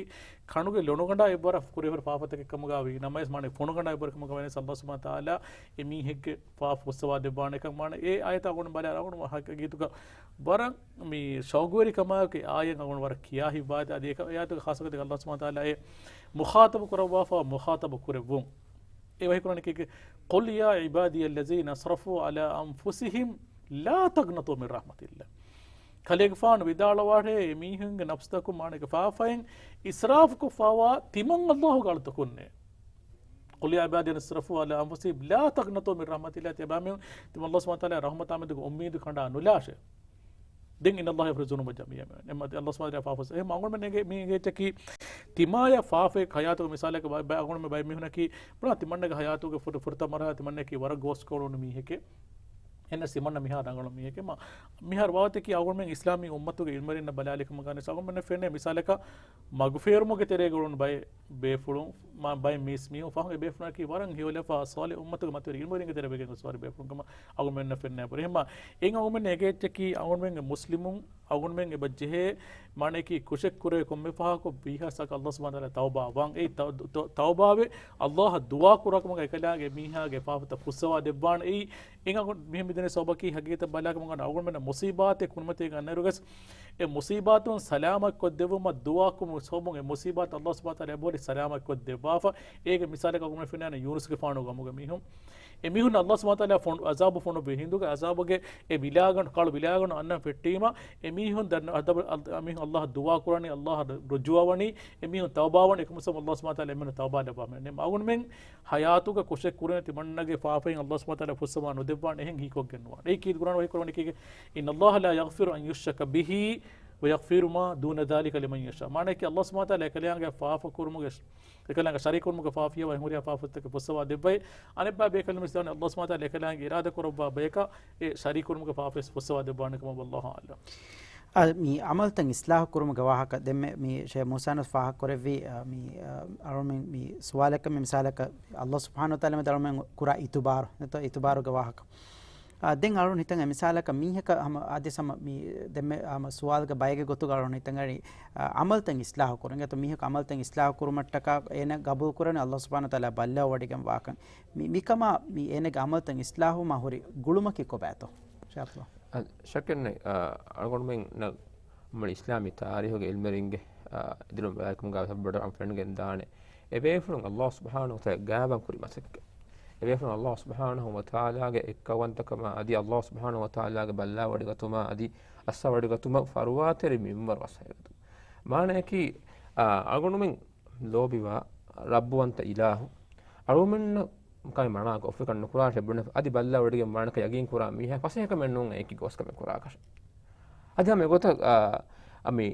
ކަނޑުގެ ލޮނުގަނޑާ އެއްވަރަށް ކުރެވޭ ފާފަތަކެއް ކަމުގަ ވީ ނަމަވެސް، މާނަ ފޮނުގަނޑާ އެއްވަރަށް ކަމުގަ ވެނެސް ﷲ ސުބްޙާނަހޫ ވަތަޢާލާ އެމީހެއްގެ ފާފަ ފުއްސަވާ ދެއްވާނެކަން. މާނަ އެ އާޔަތް އަޅުގަނޑު ބަލާ އަޅުގަނޑު ހަގީގަތުގަ ވަރަށް މި ޝައުގުވެރިކަމާއެކު އާޔަތް އަޅުގަނޑު ވަރަށް ކިޔާ ހިތްވާތީ. އަދި އެ އާޔަތުގެ ޚާއްޞަކޮށް ﷲ ސުބްޙާނަހޫ ވަތަޢާލާ އެ މުޚާޠަބު ކުރައްވާފަ މުޚާޠަބު ކުރެއްވުން. އެ ވަޙީ ކުރަނީ ކީކޭ؟ قل يا عبادي الذين أسرفوا على أنفسهم لا تقنطوا من رحمة الله. ކަލޭގެފާނު ވިދާޅުވާށޭ، އެމީހުންގެ ނަފްސުތަކުން މާނައަކީ ފާފައިން އިސްރާފުކޮށްފައިވާ ތިމަން ﷲ ގެ އަޅުތަކުންނޭ. قل يا عبادي الذين أسرفوا على أنفسهم لا تقنطوا من رحمة الله. ތިޔަބައިމީހުން، ތިމަން ﷲ ސުބްޙާނަހޫ ވަތަޢާލާ ރަޙުމަތާމެދުގެ އުއްމީދު ކަނޑާ ނުލާށޭ. ދެން إن الله يغفر الذنوب جميعا. އެމަ ﷲ ސުބްޙާނަހޫ ވަތަޢާލާ ފާފަ ފުއްސަ. އެހެން އަޅުގަނޑުމެން ނޭނގޭ މީގެ އެއްޗަކީ ތިމާޔަށް ފާފައެއް ޙަޔާތުގަ މިސާލަކަށް ބަ-، ބަ-، އަޅުގަނޑުމެން ބައެއް މީހުންނަކީ ބުނާ ތިމަންނަގެ ޙަޔާތުގެ ފުރަ-، ފުރަތަމަ މަރުޙަލާ ތިމަންނަކީ ވަރަށް ގޯސްކޮޅު މީހެކޭ. އެހެންނަސް ތިމަންނަ މިހާ ރަނގަޅު މީހެކޭ. މަ-، މިހާރު ވާހަކައަކީ އަޅުގަނޑުމެން އިސްލާމީ އުއްމަތުގެ އިލްމުވެރިންނަށް ބަލާލި ކަމަކާ ވެސް އަޅުގަނޑުމެންނަށް ފެނޭ މިސާލަކަށް މަގުފޭރުމުގެ ތެރޭގަ އުޅުނު ބައެއް ބޭފުޅުން، މާ-، ބައެއް މީސް މީހުން ފަހުން އެ ބޭފުޅަކީ ވަރަށް ހެޔޮލަފާ ޞާލިޙު އުއްމަތުގެ މަތިވެރި އިލްމުވެރިންގެ ތެރޭ ވެގެން ގޮސް ވާ ބޭފުޅުން ކަމަށް އަޅުގަނޑުމެންނަށް ފެންނަ އެބަހުރި. އެހެންމާ އެއިން އަޅުގަނޑުމެން ނޭނގޭ އެއްޗަކީ އަޅުގަނޑުމެން މުސްލިމުން އަޅުގަނޑުމެން އެބަ ޖެހޭ މާނައަކީ ކުށެއް ކުރޭ ކޮންމެ ފަހަކު ވީހާސް އަކަށް ﷲ ސުބްޙާނަހޫ ވަތަޢާލާ ތައުބާ ވާން. އެއީ ތަ-، ތަ-، ތައުބާވެ ﷲ އަށް ދުޢާ ކުރާ ކަމަކަށް އެކަލާނގެ މީހާގެ ފާފަތައް ފުއްސަވާ ދެއްވާނެ. އެއީ އެއިން އަޅުގަނޑު މިހެން މިދެނީ ސަބަބަކީ ހަގީގަތަށް ބަލާކަމުގަ އަޅުގަނޑުމެންނަށް މުޞީބާތެއް ކުރިމަތީގަ އަންނައިރުވެސް އެ މުޞީބާތުން ސަލާމަތްކޮށްދެއްވުމަށް ދުޢާކުރުމުގެ ސަބަބުން އެ މުޞީބާތު ﷲ ސުބްޙާނަހޫ ވަތަޢާލާ އެބަހުރި ސަލާމަތްކޮށްދެއްވާފަ. އޭގެ މިސާލަކަށް އަޅުގަނޑުމެން ފެންނަ ޔޫނުސްގެފާނު ގަމުގެ މީހުން. އެމީހުން ﷲ ސުބްޙާނަހޫ ވަތަޢާލާ ފޮނު-، ޢަޒާބު ފޮނުއްވި ހިނދުގަ ޢަޒާބުގެ އެ ވިލާގަނޑު، ކަޅު ވިލާގަނޑު އަންނަން ފެއްޓީމަ، އެމީހުން ދަން-، އަދަބު-، އަލް-، އެމީހުން ﷲ އަށް ދުޢާ ކުރަނީ، ﷲ އަށް ރުޖޫޢަ ވަނީ، އެމީހުން ތައުބާވަނީ، އެކަމު ސަބަބުން ﷲ ސުބްޙާނަހޫ ވަތަޢާލާ އެމީހުން ތައުބާ ލައްވާ މި އަންނަ. އަޅުގަނޑުމެން ޙަޔާތުގަ ކުށެއް ކުރެވޭ ތިމަންނަގެ ފާފައިން ﷲ ސުބްޙާނަހޫ ވަތަޢާލާ ފުއްސަވާ ނުދެއްވާނެ އެހެން ހީކޮށްގެން ނުވާނެ. އެއީ ކީރިތި ޤުރުއާނު ވަޙީ ކުރަނީ ކީކޭ؟ إن الله لا يغفر أن يشرك به ويغفر ما دون ذلك لمن يشاء. މާނައަކީ ﷲ ސުބްޙާނަހޫ ވަތަޢާލާ އެކަލާނގެ ފާފަ ކުރުމުގެ، އެކަލާނގެ ޝަރީކު ކުރުމުގެ ފާފަ ފިޔަވާ އެނގުރިހާ ފާފަތަކެއް ފުއްސަވާ ދެއްވައި. އަނެއްބައި ބޭކަލުން ވިސްނާނެ ﷲ ސުބްޙާނަހޫ ވަތަޢާލާ އެކަލާނގެ އިރާދަ ކުރައްވާ ބަޔަކަށް އެ ޝަރީކު ކުރުމުގެ ފާފަ ވެސް ފުއްސަވާ ދެއްވާނެ ކަމަށް ވައްލާހު އަޢްލަމް. އަ، މި ޢަމަލުތައް އިޞްލާޙު ކުރުމުގެ ވާހަކަ ދެންމެ މި ޝޭޚް މޫސާ ނަސް ފާހަގަ ކުރެއްވި، އަ، މި، އަ، އަޅުމެން މި ސުވާލަކަށް މި މިސާލަކަށް ﷲ ސުބްޙާނަހޫ ވަތަޢާލާ މެދު އަޅުމެން ކުރާ އިތުބާރު، ނެތޯ އިތުބާރުގެ ވާހަކަ. އާ، ދެން އަޅުން ހިތަން އެ މިސާލަކަށް މީހަކަށް ހަމަ އާދެސް ހަމަ މި ދެންމެ ހަމަ ސުވާލުގެ ބައެއްގެ ގޮތުގަ އަޅުން ހިތަން އަރި، އާ، ޢަމަލުތައް އިޞްލާޙު ކުރުން. އެތަ މީހަކު ޢަމަލުތައް އިޞްލާޙު ކުރުމަށްޓަކާ އޭނަ ގަބޫލު ކުރަނީ ﷲ ސުބްޙާނަހޫ ވަތަޢާލާ ބައްލަވަވަޑިގެން ވާކަން. މި، މިކަމާ މި އޭނަގެ ޢަމަލުތައް އިޞްލާޙުވުމާ ހުރި ގުޅުމަކީ ކޮބާތޯ؟ ޝޭޚް. އަ، ޝައްކެއްނެތް، އަ، އަޅުގަނޑުމެންނަށް މުޅި އިސްލާމީ ތާރީހުގެ ޢިލްމުވެރިންގެ، އަ، އިދިރުން ބަލާލިކަމުގަ ވެސް ބޮޑަށް ފެނިގެން ދާނެ. އެބޭފުޅުން ﷲ ސުބްޙާނަހޫ ވަތަޢާލާ ގާބަން ކުރި މަސައްކަތް. އެބޭފުޅުން ﷲ ސުބްޙާނަހޫ ވަތަޢާލާގެ އެއްކައުވަންތަކަމާ އަދި ﷲ ސުބްޙާނަހޫ ވަތަޢާލާގެ ބައްލަވަޑިގަތުމާ އަދި އައްސަވަޑިގަތުމަށް ފަރުވާތެރި މިންވަރު އައްސަވަޑިގަތުން. މާނައަކީ، އާ، އަޅުގަނޑުމެން ލޯބިވާ ރައްބުވަންތަ އިލާހު އަޅުގަނޑުމެންނަށް ކަމެއް މަނާކޮށްފިކަން ނުކުރާށޭ ބުނެފަ، އަދި ބައްލަވަޑިގެން ވާނެކަން ޔަގީން ކުރާ މީހާ ފަސޭހަކަމެއް ނޫން އެއީކީ ގޯސްކަމެއް ކުރާކަށެއް. އަދި ހަމަ އެގޮތަށް، އާ، އަ، މި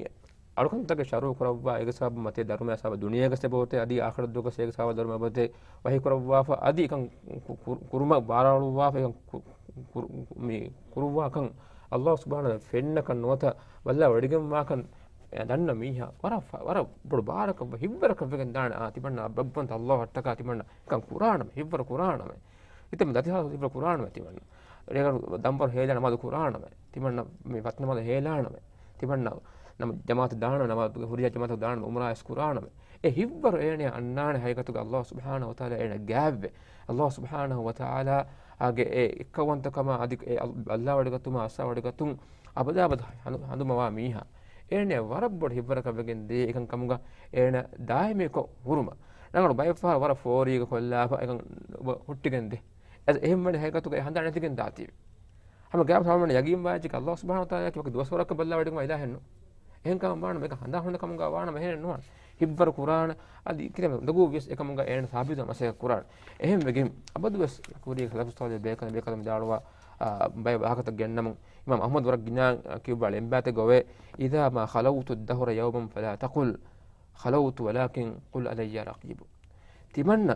އަޅުކަންތަކެއް ޝަރުޢު ކުރައްވާ އޭގެ ސަބަބުން މަތޭ ދަރުމަޔާ ސަބަބު ދުނިޔޭގަ ސަބަބުތޭ އަދި އާޚިރަތުގަ އޭގެ ސަބަބު ދަރުމަޔާ ބަބަތޭ ވަޙީ ކުރައްވާފަ އަދި އެކަން ކު-، ކު-، ކުރުމަށް ބާރާއުޅުއްވާފަ އެކަން ކު-، ކުރު-، މި ކުރުއްވާކަން ﷲ ސުބްޙާނަހޫ ވަތަޢާލާ ފެންނަކަން ނުވަތަ ބައްލަވަޑިގެންވާކަން ދަންނަ މީހާ ވަރަށް ފަ-، ވަރަށް ބޮޑު ބާރަކަށް ވެގެން ދާނެ. އާ، ތިމަންނަ ބައްވަންތަ ﷲ އަށްޓަކާ ތިމަންނަ އެކަން ކުރާނަމޭ، ހިތްވަރު ކުރާނަމޭ. ހިތަށް ދަތިހާ ހިތްވަރު ކުރާނަމޭ ތިމަންނަ. ރޭގަނޑު ދަންވަރު ހޭލާނަމޭ ނަމާދު ކުރާނަމޭ. ތިމަންނަ މި ފަތި ނަމާދު ހޭލާނަމޭ. ތިމަންނަ ނަމަ ޖަމާޢަތަށް ދާނަމޭ، ނަމާދުގެ ހުރިހާ ޖަމާޢަތަކު ދާނަމޭ، ޢުމްރާ ވެސް ކުރާނަމޭ. އެ ހިތްވަރު އޭނަޔަށް އަންނާނެ ހަގީގަތުގަ ﷲ ސުބްޙާނަހޫ ވަތަޢާލާ އޭނަ ގާތްވެ. ﷲ ސުބްޙާނަހޫ ވަތަޢާލާ އާގެ އެ އެއްކައުވަންތަކަމާ އަދި އެ ބައްލަވަޑިގަތުމާ އައްސަވަޑިގަތުން އަބަދާ އަބަދު ހަނދު-، ހަނދުމަވާ މީހާ އޭނަޔަށް ވަރަށް ބޮޑު ހިތްވަރަކަށް ވެގެން ދޭ އެކަންކަމުގަ އޭނަ ދާއިމީކޮށް ހުރުމަށް. ރަނގަޅު ބައެއްފަހަރު ވަރަށް ފޯރީގަ ކޮށްލާފަ އެކަން އޮބަ ހުއްޓިގެން ދޭ. އެ-، އެހެން ވަނީ ހަގީގަތުގަ އެ ހަނދާން ނެތިގެން ދާތީވެ. ހަމަ ގާތް ހަމަ ޔަގީންވާ އެއްޗަކީ ﷲ ސުބްޙާނަހޫ ވަތަޢާލާއަކީ ވަކި ދުވަސްވަރަކަށް ބައްލަވަޑިގެންވާ އިލާހެއްނު. އެހެންކަމަށް ވާނަމަ އެކަން ހަނދާން ހުންނަ ކަމުގަ ވާނަމަ އެހެނެއް ނުވާނެ. ހިތްވަރު ކުރާނެ އަދި ކިރެމެ އުނދަގޫ ވިޔަސް އެކަމުގަ އޭނަ ސާބިތު މަސައްކަތް ކުރާނެ. އެހެން ވެގެން އަބަދުވެސް ކުރީގެ ސަލަފު ސޯލިހުން ބޭކަލުން ބޭކަލުން ވިދާޅުވާ، އާ، ބައެއް ވާހަކަތައް ގެންނަމުން އިމާމް އަޙްމަދު ވަރަށް ގިނަ ކިޔުއްވާ ޅެންބާތެއް ގޮވޭ، إذا ما خلوت الدهر يوما فلا تقل خلوت ولكن قل علي رقيب. ތިމަންނަ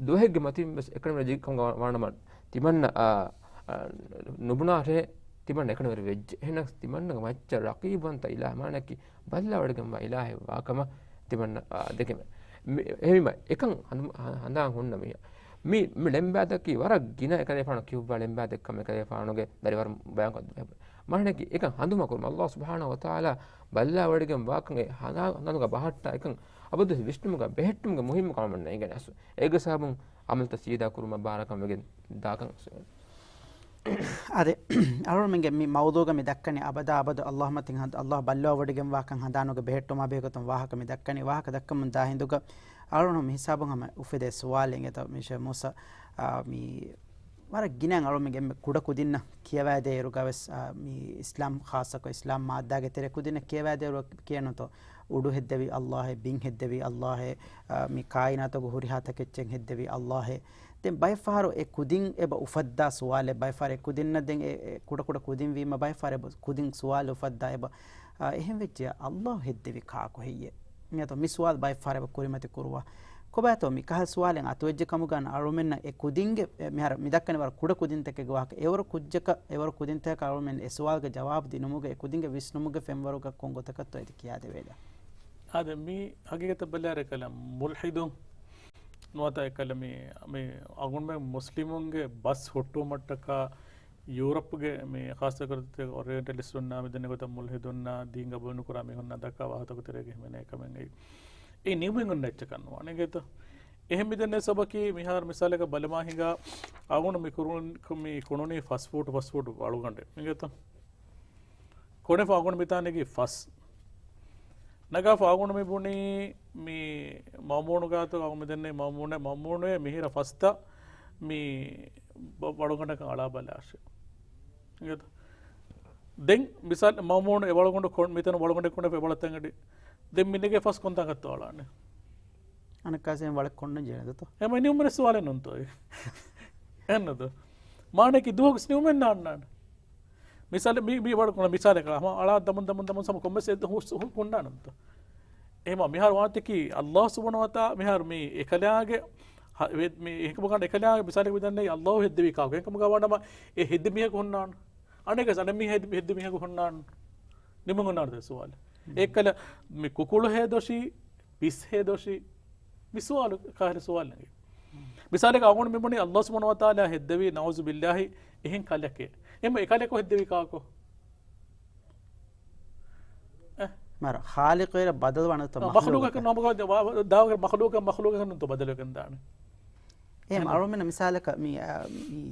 ދުވަހެއްގެ މަތިން ވެސް އެކަނިވެރި ޖެހި ކަމުގަ ވާނަމަ، ތިމަންނަ، އާ، އާ، ނުބުނާށޭ، ތިމަންނަ އެކަނިވެރި ވެއްޖެ. އެހެނަސް ތިމަންނަގެ މައްޗަށް ރަޤީބުވަންތަ އިލާހު މާނައަކީ ބައްލަވަޑިގެންވާ އިލާހެއް ވާކަމަށް ތިމަންނަ، އާ، ދެކެމެ. މި-، އެހެންވީމަ އެކަން ހަނދު-، ހަ-، ހަނދާން ހުންނަ މީހާ. މި، މި ޅެންބާތަކީ ވަރަށް ގިނަ އެކަލޭފާނު ކިޔުއްވާ ޅެންބާތެއް ކަމަށް އެކަލޭފާނުގެ ދަރިވަރުން ބަޔާންކޮށް ދެ-، މާނައަކީ އެކަން ހަނދުމަކުރުމަށް ﷲ ސުބްޙާނަހޫ ވަތަޢާލާ ބައްލަވަޑިގެން ވާކަން އެ ހަނދާ-، ހަނދާނުގަ ބަހައްޓާ އެކަން އަބަދުވެސް ވިސްނުމުގަ ބެހެއްޓުމުގެ މުހިއްމު ކަމަށް ނޭނގެނެ އަސް. އޭގެ ސަބަބުން ޢަމަލުތައް ސީދާ ކުރުމަށް ބާރަކަށް ވެގެން ދާކަން އަސް. އާދެ، އަޅުގަނޑުމެންގެ މި މައުޟޫގަ މި ދައްކަނީ އަބަދާ އަބަދު ﷲ މަތިން ހަނދ-، ﷲ ބައްލަވަޑިގެންވާކަން ހަނދާނުގެ ބެހެއްޓުމާ ބެހޭގޮތުން ވާހަކަ މި ދައްކަނީ. ވާހަކަ ދައްކަމުން ދާ ހިނދުގަ އަޅުގަނޑު މި ހިސާބުން ހަމަ އުފެދޭ ސުވާލެއް އިނގޭތޯ މީ ޝޭޚް މޫސާ، އާ، މި ވަރަށް ގިނަ އަޅުމެންގެ އެންމެ ކުޑަ ކުދިންނަށް ކިޔަވައިދޭ އިރުގަވެސް، އާ، މި އިސްލާމް ޚާއްޞަކޮށް އިސްލާމް މާއްދާގެ ތެރެ ކުދިންނަށް ކިޔަވައިދޭ އިރު ކިޔަންތޯ، އުޑު ހެއްދެވީ ﷲ އޭ، ބިން ހެއްދެވީ ﷲ އޭ، އާ، މި ކާއިނާތުގެ ހުރިހާ ތަކެއްޗެއް ހެއްދެވީ ﷲ އޭ. ދެން ބައެއްފަހަރު އެ ކުދިން އެބަ އުފައްދާ ސުވާލެއް، ބައެއްފަހަރު އެ ކުދިންނަށް ދެން އެ، އެ ކުޑަ ކުޑަ ކުދިން ވީމަ ބައެއްފަހަރު އެބަ ކުދިން ސުވާލު އުފައްދާ އެބަ، އާ، އެހެން ވެއްޖެޔާ ﷲ ހެއްދެވީ ކާކު ހެއްޔޭ؟ މިއަދު މި ސުވާލު ބައެއްފަހަރު އެބަ ކުރިމަތި ކުރުވާ. ކޮބާތޯ މި ކަހަލަ ސުވާލެއް އަތުވެއްޖެ ކަމުގަ އަޅުމެންނަށް އެ ކުދިންގެ، އެ މިހާރު މި ދައްކަނީ ވަރަށް ކުޑަ ކުދިންތަކެއްގެ ވާހަކަ. އެވަރު ކުއްޖަކަށް، އެވަރު ކުދިންތަކަށް އަޅުމެން އެ ސުވާލުގެ ޖަވާބު ދިނުމުގެ އެ ކުދިންގެ ވިސްނުމުގެ ފެންވަރުގަ ކޮން ގޮތަކަށްތޯ އެދި ކިޔާދެވޭލާ؟ އާދެ، މި ހަގީގަތަށް ބަލާއިރު އެކަލަ މުލްޙިދު ނުވަތަ އެކަލަ މި، މި އަޅުގަނޑުމެން މުސްލިމުންގެ ބަސް ހުއްޓުވުމަށްޓަކާ ޔޫރަޕްގެ މި ޚާއްޞަކޮށް އޮރިއެންޓަލިސްޓުންނާ މި ދެންނެވި ގޮތަށް މުލްޙިދުންނާ ދީން ގަބޫލު ނުކުރާ މީހުންނާ ދައްކާ ވާހަކަތަކުގެ ތެރޭގަ ހިމެނޭ ކަމެއް އެއީ. އެ ނިމުމެއް އޮންނަ އެއްޗަކަށް ނުވާނެ އިނގޭތަ؟ އެހެން މި ދެންނެވި ސަބަބަކީ މިހާރު މިސާލަކަށް ބަލަމާ ހިނގާ އަޅުގަނޑު މި ކުރުން-، މި ކުނުނީ ފަސް ފޫޓު، ފަސް ފޫޓު އަޅުގަނޑެއް އިނގޭތަ؟ ކޮނެފަ އަޅުގަނޑު މިތާނެގީ ފަސް. ނަގާފަ އަޅުގަނޑު މި ބުނީ މި މައުމޫނު ގާތު އަޅުގަނޑު މި ދެންނެވި މައުމޫނެއް، މައުމޫނުއޭ މިހިރަ ފަސްތަ މި ބަ-، ވަޅުގަނޑަކަށް އަޅާ ބަލާށޭ. އިނގޭތަ؟ ދެން މިސާލް މައުމޫނު އެ ވަޅުގަނޑު ކޮ-، މިތަނު ވަޅުގަނޑެއް ކޮނެފަ އެ ވަޅަށް ތަނގަޑި. ދެން މި ނެގޭ ފަސް ކޮންތާކަށްތޯ އަޅާނެ؟ އަނެއްކާސް އެހެން ވަޅެއް ކޮންނަން ޖެހޭނެ ދޯ؟ އެމަ ނިމުމެއް ސުވާލެއް ނޫންތޯ އެ؟ އެހެންނު ދޯ؟ މާނައަކީ ދުވަހަކު ނިމުމެއް ނާންނާނެ. މިސާލެއް މި، މި ވަޅު ކުނަ މިސާލެއް ކަޅާ ހަމަ އަޅާ ދަމުން، ދަމުން، ދަމުން ސަމަ ކޮންމެސް އެއް ހުސް ހު ކުންނާނަންތޯ؟ އެހެމަ މިހާރު ވާންތަކީ ﷲ ސުބްޙާނަހޫ ވަތަޢާލާ މިހާރު މި އެކަލާގެ ހަ-، ވެ-، މި އެކަމަކާން އެކަލާގެ މިސާލެއް ވިދަންނެ ﷲ ހެއްދެވީ ކާކު؟ އެކަމަކާ ވާނަމަ އެ ހެއްދި މީހަކު ހުންނާން. އަނެކަސް އަނެއް މީހާ ހެއްދި، ހެއްދި މީހަކު ހުންނާން. ނިމުން ހުންނާން ދެ ސުވާލެއް. އެއްކަލަ މި ކުކުޅު ހޭ ދޮށީ، ޕިސް ހޭ ދޮށީ، މި ސުވާލު ކާހެރި ސުވާލެއް ނެގި. މިސާލަކަށް އަޅުގަނޑު މި ބުނީ ﷲ ސުބްޙާނަހޫ ވަތަޢާލާ ހެއްދެވީ ނަޢޫޒުބިއްލާހި އެހެން ކަލެކޭ. އެހެން އެ ކަލެކު ހެއްދެވީ ކާކު؟ އެ؟ މަރ، ޚާލިޤު އިރަށް ބަދަލު ވާނެތަ؟ މަޚްލޫޤަކަށް މަޚްލޫޤަކަށް؟ ނަމަ ދާވަގެ މަޚްލޫޤަކަށް، މަޚްލޫޤަކަށް ނުތަ ބަދަލުވެގެން ދާނެ. އެހެން އެހެން. އަޅުމެން މިސާލަކަށް މި، އާ، މި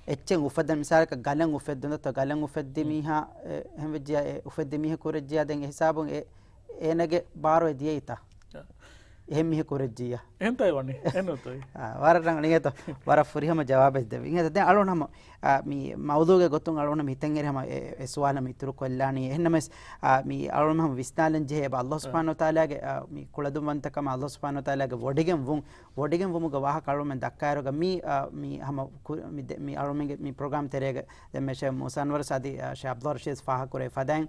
އެއްޗެއް އުފައްދަން މިސާލަކަށް ގަލަން އުފެއްދުނަތަ؟ ގަލަން އުފެއްދި މީހާ، އެ، އެހެން ވެއްޖިޔާ، އެ އުފެއްދި މީހަކު ކުރެއްޖިޔާ ދެން އެ ހިސާބުން އެ، އޭނަގެ ބާރު އެ ދިޔައީތަ؟ އެ. އެހެން މީހަކު ކުރެއްޖިއްޔާ. އެހެންތައް ވަނީ. އެހެންނުތޯ؟ އާ، ވަރަށް ރަނގަޅު އިނގޭތޯ. ވަރަށް ފުރިހަމަ ޖަވާބެއް ދެއްވި. އިނގޭތޯ ދެން އަޅުން ހަމަ، އާ، މި މައުޟޫގެ ގޮތުން އަޅުން ހަމަ ހިތަށް އެރި ހަމަ އެ، އެ ސުވާލަށް މި އިތުރު ކޮށްލާނީ. އެހެންނަމަވެސް، އާ، މި އަޅުން ހަމަ ވިސްނާލަން ޖެހޭ އެބަ ﷲ އަ. ސުބްޙާނަހޫ ވަތަޢާލާގެ، އާ، މި ކުޅަދުންވަންތަކަމާ ﷲ ސުބްޙާނަހޫ ވަތަޢާލާގެ ވޮޑިގެންވުން، ވޮޑިގެންވުމުގެ ވާހަކަ އަޅުމެން ދައްކާއިރުގަ މި، އާ، މި ހަމަ ކު-، މި ދެ-، މި އަޅުމެންގެ މި ޕްރޮގްރާމް ތެރޭގަ ދެންމެ ޝޭޚް މޫސާ އަންވަރު އަދި، އާ، ޝޭޚް ޢަބްދުއްލާ ރަޝީދު ފާހަގަކުރެއްވި ފަދައިން،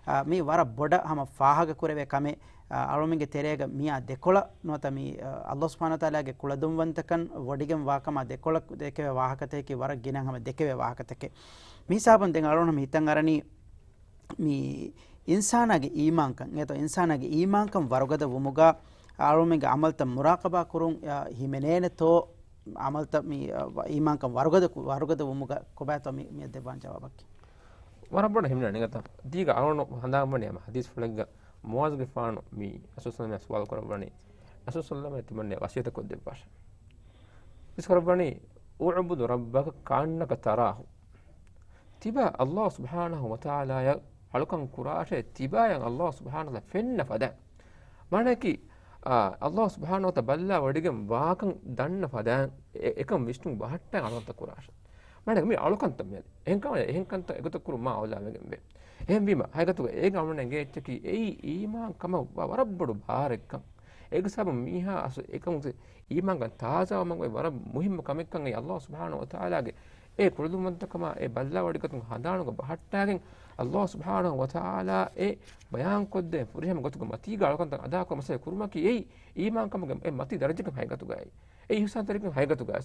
އާ، މީ ވަރަށް ބޮޑަށް ހަމަ ފާހަގަ ކުރެވޭ ކަމެއް. އާ، އަޅުމެންގެ ތެރޭގަ މިއާ ދެކޮޅަށް ނުވަތަ މި، އާ، އައްލާހު ސުބްޙާނަހު ވަތަޢާލާގެ ކުޅަދުންވަންތަކަން ވޮޑިގެން ވާކަމާ ދެކޮޅަށް ދެކެވޭ ވާހަކަތަކަކީ ވަރަށް ގިނަ ހަމަ ދެކެވޭ ވާހަކަތަކެއް. މި ހިސާބުން ދެން އަޅުން ހަމަ ހިތަށް އަރަނީ މި އިންސާނާގެ އީމާންކަން، އެތޯ އިންސާނާގެ އީމާންކަން ވަރުގަދަ ވުމުގަ އަޅުމެންގެ އަމަލްތައް މުރާޤަބާ ކުރުން، އާ، ހިމެނޭނެތޯ؟ އަމަލްތައް މި، އާ، އީމާންކަން ވަރުގަދަ، ވަރުގަދަ ވުމުގަ ކޮބާތޯ މި، މި ދެއްވާން ޖަވާބަކީ؟ ވަރަށް ބޮޑަށް ހިމެނޭ ނިގަތަ. ދީގަ އަޅުނު ހަނދާންވަނީ ހަމަ ޙަދީޘްފުޅެއްގަ މުޢާޛުގެފާނު މި ރަސޫލު ޞައްލަﷲު ޢަލައިހި ވަސައްލަމަށް ސުވާލު ކުރައްވަނީ، ރަސޫލު ޞައްލަﷲު ޢަލައިހި ވަސައްލަމަ ތިމަންނަ ވަޞިއްޔަތަކޮށްދެއްވާށޭ. ވިސް ކުރައްވަނީ، "اعبد ربك كأنك تراه." ތިބާ އައްލާހު ސުބްޙާނަހު ވަތަޢާލާއަށް އަޅުކަން ކުރާށޭ، ތިބާޔަށް އައްލާހު ސުބްޙާނަހު ވަތަޢާލާ ފެންނަ ފަދައިން. މާނައަކީ، އާ، އައްލާހު ސުބްޙާނަހު ވަތަޢާލާ ބައްލަވަޑައިގެން ވާކަން ދަންނަ ފަދައިން އެ-، އެކަން ވިސްނުން ބަހައްޓައިގެން އަޅުކަންތައް ކުރާށޭ. މާނައަކީ މި އަޅުކަންތައް މިއަދު އެހެން ކަމެއް، އެހެން ކަންތައް އެގޮތަށް ކުރުން މާ އައުލާވެގެންވޭ. އެހެންވީމަ، ހަގީގަތުގަ އޭގަ އަޅުގަނޑަށް އެނގޭ އެއްޗަކީ އެއީ އީމާން ކަމަށް ވަ-، ވަރަށް ބޮޑު ބާރެއްކަން. އޭގެ ސަބަބުން މީހާ އަސް އެކަމުގެ އީމާންކަން ތާޒާވުމަށް އޮތް ވަރަށް މުހިއްމު ކަމެއްކަން އެއީ އައްލާހު ސުބްޙާނަހު ވަތަޢާލާގެ އެ ކުޅަދުންވަންތަކަމާ އެ ބައްލަވަޑައިގަތުން ހަނދާނުގަ ބަހައްޓާގެން، އައްލާހު ސުބްޙާނަހު ވަތަޢާލާ އެ ބަޔާންކޮށްދޭ ފުރިހަމަ ގޮތުގަ މަތީގަ އަޅުކަންތައް އަދާކުރުމަށް މަސައްކަތް ކުރުމަކީ އެއީ އީމާންކަމުގެ އެ މަތީ ދަރަޖައަކަށް ހަގީގަތުގައި. އެ އިޙްސާންތެރިކަން ހަގީގަތުގައި.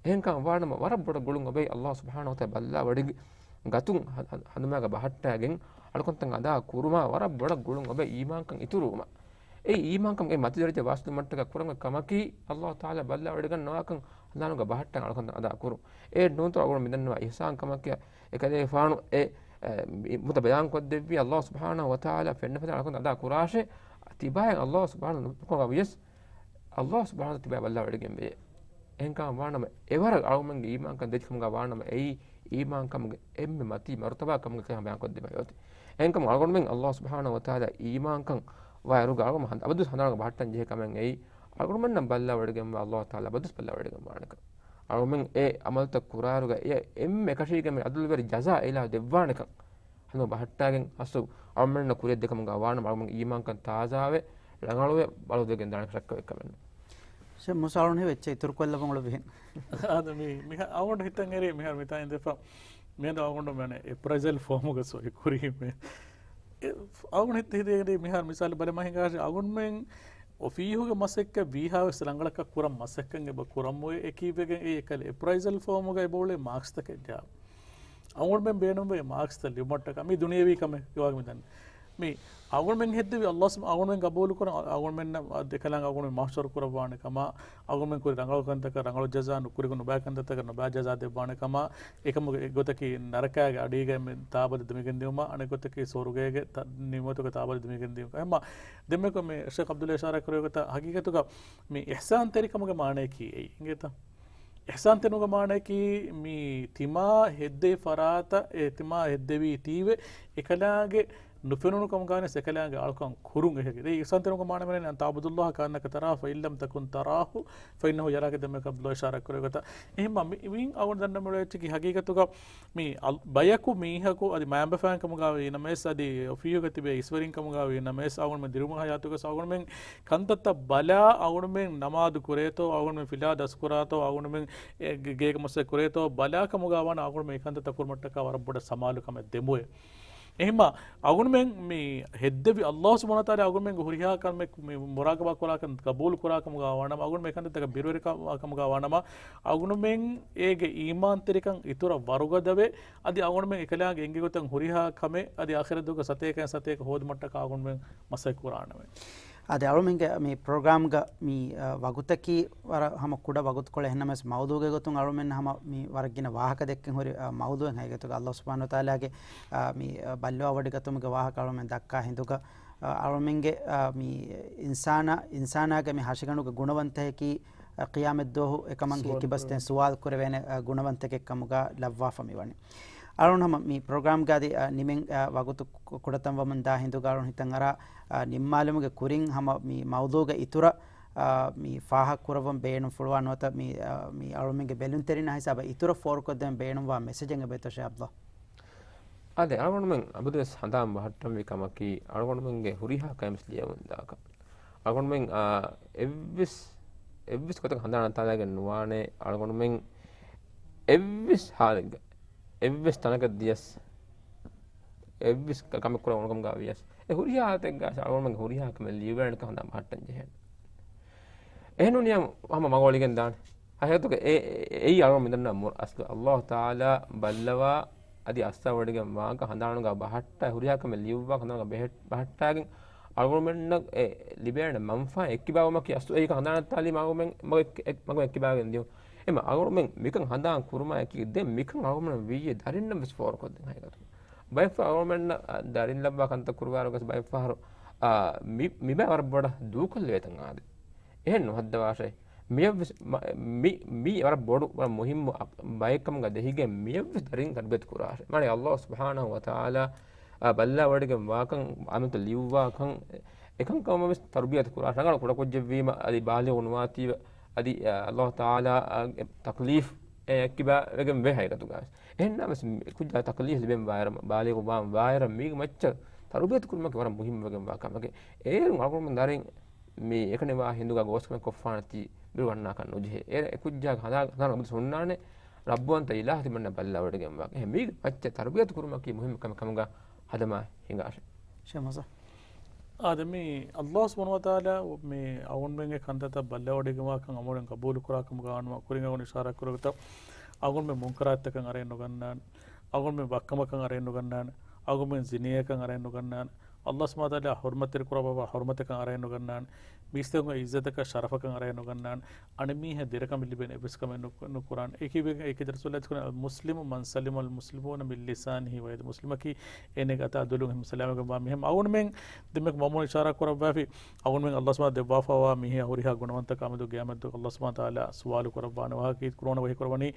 އެހެންކަމަށް ވާނަމަ ވަރަށް ބޮޑަށް ގުޅުން އޮބެ އައްލާހު ސުބްޙާނަހު ވަތަޢާލާ ބައްލަވަޑައިގަތުން ހަ-، ހަ-، ހަނދުމާގަ ބަހައްޓާގެން އަޅުކަންތައް އަދާ ކުރުމާ ވަރަށް ބޮޑަށް ގުޅުން އޮބެ އީމާންކަން އިތުރުވުމަށް. އެ އީމާންކަމުގެ މަތި ދަރަޖަ ވާސިލުވުމަށްޓަކާ ކުރަން އޮތް ކަމަކީ އައްލާހު ތަޢާލާ ބައްލަވަޑައިގަންނަވާކަން ހަނދާނުގަ ބަހައްޓަން އަޅުކަން އަދާ ކުރުން. އެ ނޫންތޯ އަޅުގަނޑު މިދަންނަވާ އިޙްސާން ކަމަކީ އެކަލޭގެފާނު އެ، އެ، މި-، މުތަ ބަޔާންކޮށްދެއްވި އައްލާހު ސުބްޙާނަހު ވަތަޢާލާ ފެންނަ ފަދައިން އަޅުކަން އަދާ ކުރާށޭ. ތިބާޔަށް އައްލާހު ސުބްޙާނަހު ނުކުރާ ވިޔަސް އައްލާހު ސުބްޙާނަހު ތިބާޔަށް ބައްލަވަޑައިގެންވޭ. އެހެންކަމަށް ވާނަމަ އެވަރަށް އަޅުގަނޑުމެންގެ އީމާންކަން ދެއްޗި ކަމުގަ ވާނަމަ އެއީ އީމާންކަމުގެ އެންމެ މަތީ މަރުތަބާ ކަމުގެ ކަމަށް ބަޔާންކޮށްދެއްވަން އޮތީ. އެހެންކަމުން އަޅުގަނޑުމެން އައްލާހު ސުބްޙާނަހު ވަތަޢާލާ އީމާންކަން ވާއިރުގަ އަޅުގަނޑު ހަނދ-، އަބަދުވެސް ހަނދާނުގަ ބަހައްޓަން ޖެހޭ ކަމެއް އެއީ އަޅުގަނޑުމެންނަށް ބައްލަވަޑައިގެންވާ އައްލާހު ތަޢާލާ އަބަދުވެސް ބައްލަވަޑައިގެންވާނެކަން. އަޅުގަނޑުމެން އެ އަމަލުތައް ކުރާއިރުގަ އެ އެންމެ އެކަށީގެން އަދުލުވެރި ޖަޒާ އެއިލާހު ދެއްވާނެކަން. ހަނދުމަ ބަހައްޓާގެން އަސްލު އަޅުގަނޑުމެންނަށް ކުރިއަށް ދޭ ކަމުގަ ވާނަމަ އަޅުގަނޑުމެން އީމާންކަން ތާޒާވެ، ރަނގަޅުވެ، ބަޅުދެވިގެން ދާނެ ޝައްކެއް އޮތް ކަމެއް ނޫން. ޝޭޚް މޫސާ އަޅުގަނޑު ހީވެއްޗެއް އިތުރު ކޮށްލައްވަން އުޅެވިހެން. އާދެ މި-، މިހާ އަޅުގަނޑު ހިތަށް އެރީ މިހާރު މިތާ އިނދެފަ. މިއަދު އަޅުގަނޑު މަނެ އެޕްރައިޒަލް ފޯމުގަ ސޮއި ކުރީމޭ. އެ، އަޅުގަނޑު ހިތަށް ހިތަށް އެރީ މިހާރު މިސާލު ބަލަމާ ހިނގާށޭ އަޅުގަނޑުމެން އޮފީހުގެ މަސައްކަތް ވީހާވެސް ރަނގަޅަކަށް ކުރަން މަސައްކަތް އެބަ ކުރަމުވެ އެކީވެގެން އެ އެކަލެ އެޕްރައިޒަލް ފޯމުގަ އެބައުޅޭ މާކްސްތަކެއް ޖާ. އަޅުގަނޑުމެން ބޭނުންވޭ މާކްސްތައް ލިބުމަށްޓަކާ މި ދުނިޔެވީ ކަމެއް ހިވާގެ މިދަނީ. މި އަޅުގަނޑުމެން ހެއްދެވި އައްލާހް ސުބް-، އަޅުގަނޑުމެން ގަބޫލު ކުރަން، އަ-، އަޅުގަނޑުމެންނަށް އަ-، އެކަލާނގެ އަޅުގަނޑުމެން މަޙްޝަރު ކުރައްވާނެ ކަމަށް، އަޅުގަނޑުމެން ކުރި ރަނގަޅު ކަންތަކަށް ރަނގަޅު ޖަޒާ، ނުކުރި ނުބައި ކަންތައްތަކަށް ނުބައި ޖަޒާ ދެއްވާނެ ކަމަށް، އެކަމުގެ އެއްގޮތަކީ ނަރަކާގެ އަޑީގައި މި ތާބަލަ ދިމިގެން ދިއުމަށް، އަނެއްގޮތަކީ ސުވަރުގޭގެ ތަ-، ނިޢުމަތުގެ ތާބަލަ ދިމިގެން ދިއުމަށް. އެހެންމަ ދެންމެ ކޮ-، މި ޝޭޚް ޢަބްދުﷲ އިޝާރާތް ކުރެއްވި ގޮތަށް ހަގީގަތުގަ މި އިޙްސާންތެރިކަމުގެ މާނަޔަކީ އެއީ. އިނގޭތަ؟ އިޙްސާންތެރިކަމުގެ މާނަޔަކީ މި ތިމާ ހެއްދެވި ފަރާތަށް، އެ ތިމާ ހެއްދެވީތީވެ، އެކަލާނގެ ނުފެނުނު ކަމުގައި ވެސް އެކަލާނގެ އަޅުކަން ކުރުން އެކަކީ. ދެން އިޙްސާންތެރިކަމުގެ މާނަ ވަނީ، "أن تعبد الله كأنك تراه فإن لم تكن تراه فإنه يراك" ދެންމެ ޢަބްދުﷲ އިޝާރާތް ކުރެއްވި ގޮތަށް. އެހެންމަ މި-، މިއިން އަޅުގަނޑު ދަންނަ މި އުޅޭ އެއްޗަކީ ހަގީގަތުގަ މި އަލް-، ބަޔަކު މީހަކު އަދި މައިންބަފައިން ކަމުގައި ވީނަމަވެސް، އަދި އޮފީހުގަ ތިބޭ އިސްވެރިން ކަމުގައި ވީނަމަވެސް، އަޅުގަނޑުމެން ދިރިއުޅުމުގެ ހަޔާތުގަ ވެސް އަޅުގަނޑުމެން ކަންތައްތައް ބަލާ، އަޅުގަނޑުމެން ނަމާދު ކުރޭތޯ، އަޅުގަނޑުމެން ފިލާ ދަސްކުރާތޯ، އަޅުގަނޑުމެން އެ ގޭ-، ގޭގެ މަސައްކަތް ކުރޭތޯ ބަލާ ކަމުގައި ވާނަމަ އަޅުގަނޑުމެން އެ ކަންތައްތައް ކުރުމަށްޓަކާ ވަރަށް ބޮޑަށް ސަމާލުކަމެއް ދެމުވޭ. އެހެންމަ އަޅުގަނޑުމެން މި ހެއްދެވި އައްލާހު ސުބްޙާނަހު ވަތަޢާލާ އަޅުގަނޑުމެންގެ ހުރިހާ ކަމެއް މި މުރާޤަބާ ކުރާކަން، ގަބޫލު ކުރާ ކަމުގައި ވާނަމަ، އަޅުގަނޑުމެން އެކަންތައްތަކަށް ބިރުވެރި ކަ-، ކަމުގައި ވާނަމަ، އަޅުގަނޑުމެން އޭގެ އީމާންތެރިކަން އިތުރަށް ވަރުގަދަވެ، އަދި އަޅުގަނޑުމެން އެކަލާނގެ އެނގި ގޮތަށް ހުރިހާ ކަމެއް، އަދި އާޚިރަތުގަ ސަތޭކައިން ސަތޭކަ ހޯދުމަށްޓަކާ އަޅުގަނޑުމެން މަސައްކަތް ކުރާނަމޭ. އާދެ، އަޅުމެންގެ މި ޕްރޮގްރާމްގަ މި، އަ، ވަގުތަކީ ވަރަށް ހަމަ ކުޑަ ވަގުތުކޮޅެއް ހެންނަމަވެސް، މައުޟޫގެ ގޮތުން އަޅުމެން ހަމަ މި ވަރަށް ގިނަ ވާހަކަ ދެއްކެން ހުރި، އަ، މައުޟޫއެއް. ހަގީގަތުގަ އައްލާހު ސުބްޙާނަހު ވަތަޢާލާގެ، އަ، މި، އަ، ބައްލަވާވޮޑިގަތުމުގެ ވާހަކަ އަޅުމެން ދައްކާ ހިނދުގަ، އަ، އަޅުމެންގެ، އަ، މި އިންސާނާ، އިންސާނާގެ މި ހަށިގަނޑުގެ ގުނަވަންތައް އެކީ، އަ، ޤިޔާމަތްދުވަހު އެކަމަށް ސުވާލު ހެކިބަސް ކުރެވޭނެ. ދެން ސުވާލު ކުރެވޭނެ، އަ، ގުނަވަންތަކެއް ކަމުގަ ލައްވާފަ މިވަނީ. އަޅުން ހަމަ މި ޕްރޮގްރާމްގަ އަދި، އަ، ނިމެން، އަ، ވަގުތު ކު-، ކުޑަތަން ވަމުން ދާ ހިނދުގަ އަޅުން ހިތަށް އަރާ، އަ، ނިންމާލުމުގެ ކުރިން ހަމަ މި މައުޟޫގެ އިތުރަށް، އަ، މި ފާހަގަ ކުރައްވަން ބޭނުންފުޅުވާ ނުވަތަ މި، އަ، މި އަޅުމެންގެ ބެލުންތެރިންނާ ހިސާބަށް އިތުރަށް ފޯރުކޮށްދޭން ބޭނުންވާ މެސެޖެއް އެބައޮތްތޯ ޝޭޚް ޢަބްދުﷲ؟ އާދެ، އަޅުގަނޑުމެން އަބަދުވެސް ހަނދާން ބަހައްޓަންވީ ކަމަކީ، އަޅުގަނޑުމެންގެ ހުރިހާ ކަމެއް ލިޔެވުން ދާކަށް. އަޅުގަނޑުމެން، އާ، އެއްވެސް، އެއްވެސް ގޮތަކަށް ހަނދާން ނައްތާލައިގެން ނުވާނެ. އަޅުގަނޑުމެން އެއްވެސް ހާލެއްގަ، އެއްވެސް ތަނަކަށް ދިޔަސް، އެއްވެސް ކަ-، ކަމެއް ކުރެވުނު ކަމުގަ ވިޔަސް، އެ ހުރިހާ އަތެއްގަ އަޅުގަނޑުމެންގެ ހުރިހާ ކަމެއް ލިޔުއްވާނެ ކަމަށް ހަނދާން ބަހައްޓަން ޖެހޭނެ. އެހެން ނޫނީ ހަމަ މަގު އޮޅިގެން ދާނެ. ހަގީގަތުގަ އެ، އެ، އެއީ އަޅުގަނޑު މިދަންނަ މު-، އަސްލު ﷲ ތަޢާލާ ބައްލަވާ އަދި އައްސަވަޑިގެން ވާކަން ހަނދާނުގަ ބަހައްޓާ ހުރިހާ ކަމެއް ލިޔުއްވާ ހަނދާނުގަ ބެހެއް-، ބަހައްޓާގެން އަޅުގަނޑުމެންނަށް އެ ލިބޭނެ މަންފާ އެއްކިބާވުމަކީ އަސްލު އެކަން ހަނދާނަށް ތާލީމް އަޅުގަނޑުމެން މަގު އެއް-، އެއް-، މަގު އެއްކިބާގެން ދިޔުން. އެމަ އަޅުގަނޑުމެން މިކަން ހަނދާން ކުރުމާއެކީ ދެން މިކަން އަޅުގަނޑުމެން ވިއްޔެ ދަރިންނަށް ވެސް ފޯރުކޮށްދޭން ހަގީގަތުގަ. ބައެއްފަހަރު އަޅުގަނޑުމެންނަށް، އާ، ދަރިން ލައްވާ ކަންތައް ކުރުވާއިރު ވެސް ބައެއްފަހަރު، އާ، މި-، މިބައި ވަރަށް ބޮޑަށް ދޫކޮށްލެވޭތަން އާދެ. އެހެން ނުހައްދަވާށޭ. މިއަށްވެސް މަ-، މި، މީ ވަރަށް ބޮޑު، ވަރަށް މުހިއްމު އަ-، ބައެއްކަމުގަ ދެހިގެން މިއަށްވެސް ދަރިން ތަރުބިޔަތު ކުރާށޭ. މާނަ ﷲ ސުބްޙާނަހޫ ވަތަޢާލާ، އާ، ބައްލަވަޑިގެން ވާކަން އަމިއްލަ ލިޔުއްވާކަން އެކަންކަމަށްވެސް ތަރުބިޔަތު ކުރާށޭ. ރަނގަޅު ކުޑަކުއްޖެއްވީމަ އަދި ބާލިޣު ނުވާތީވެ އަދި، އާ، ﷲ ތަޢާލާ، އާ، ތަކްލީފް އެ އެއްކިބާވެގެން ވޭ ހަގީގަތުގަ. އެހެންނަމަވެސް މި ކުއްޖާ ތަކްލީފް ލިބެން ވާއިރަށް، ބާލިޣު ވާން ވާއިރަށް މީގެ މައްޗަށް ތަރުބިޔަތު ކުރުމަކީ ވަރަށް މުހިއްމުވެގެންވާ ކަމެކޭ. އޭރުން އަޅުގަނޑުމެން ދަރިން މި އެކަނިވާ ހިނދުގަ ގޯސްކަމެއް ކޮށްފާނެތީ ބިރު ގަންނާކަށް ނުޖެހޭ. އޭރު އެ ކުއްޖާގެ ހަނދާން، ހަނދާން އަބަދު ހުންނާނެ ރައްބުވަންތަ އިލާހު ތިމަންނަ ބައްލަވަޑިގެންވާ. އެހެން މީގެ މައްޗަށް ތަރުބިޔަތު ކުރުމަކީ މުހިއްމު ކަމެއް ކަމުގަ ހަދަމާ ހިނގާށޭ. ޝޭޚް މުސާ. އާދެ، މި ﷲ ސުބްޙާނަހޫ ވަތަޢާލާ މި އަޅުގަނޑުމެންގެ ކަންތައްތައް ބައްލަވަޑިގެންވާކަން އަމުރެން ގަބޫލުކުރާކަމުގަ އަންވާ ކުރިން އަޅުގަނޑު އިޝާރާތް ކުރެވިތޯ، އަޅުގަނޑުމެން މުންކަރާތްތަކަށް އަރައެއް ނުގަންނާނެ، އަޅުގަނޑުމެން ވައްކަމަކަށް އަރައެއް ނުގަންނާނެ، އަޅުގަނޑުމެން ޒިނޭއަކަށް އަރައެއް ނުގަންނާނެ، ﷲ ސުބްޙާނަހޫ ވަތަޢާލާ ޙުރުމަތްތެރި ކުރައްވާ ޙުރުމަތަކަށް އަރައެއް ނުގަންނާނެ، މީސްތަކުންގެ ޢިއްޒަތަކަށް ޝަރަފަކަށް އަރައެއް ނުގަންނާނެ، އަނެއް މީހާ ދެރަކަމެއް ލިބޭނެ އެއްވެސް ކަމެއް ނު-، ނުކުރާނެ. އެކި ބެ-، އެކި ދަރިސް އައްލާހު ތަޢާލާ ކުރާން، "المسلم من سلم المسلمون من لسانه ويده." މުސްލިމަކީ އޭނަގެ އަތާ ދުލުން ހިމަ ސަލާމަތްވެގެންވާ މީހެއް. އަޅުގަނޑުމެން ދެންމެ މައުމޫން އިޝާރާ ކުރައްވާފި، އަޅުގަނޑުމެން ﷲ ސުބްޙާނަހޫ ދެއްވާފައިވާ މީހާ ހުރިހާ ގުނަވަންތަކާ މެދު ޤިޔާމަތް ދުވަހު ﷲ ސުބްޙާނަހޫ ވަތަޢާލާ ސުވާލު ކުރައްވާނެ ވާހަކަ ކުރާން ވަޙީ ކުރައްވަނީ،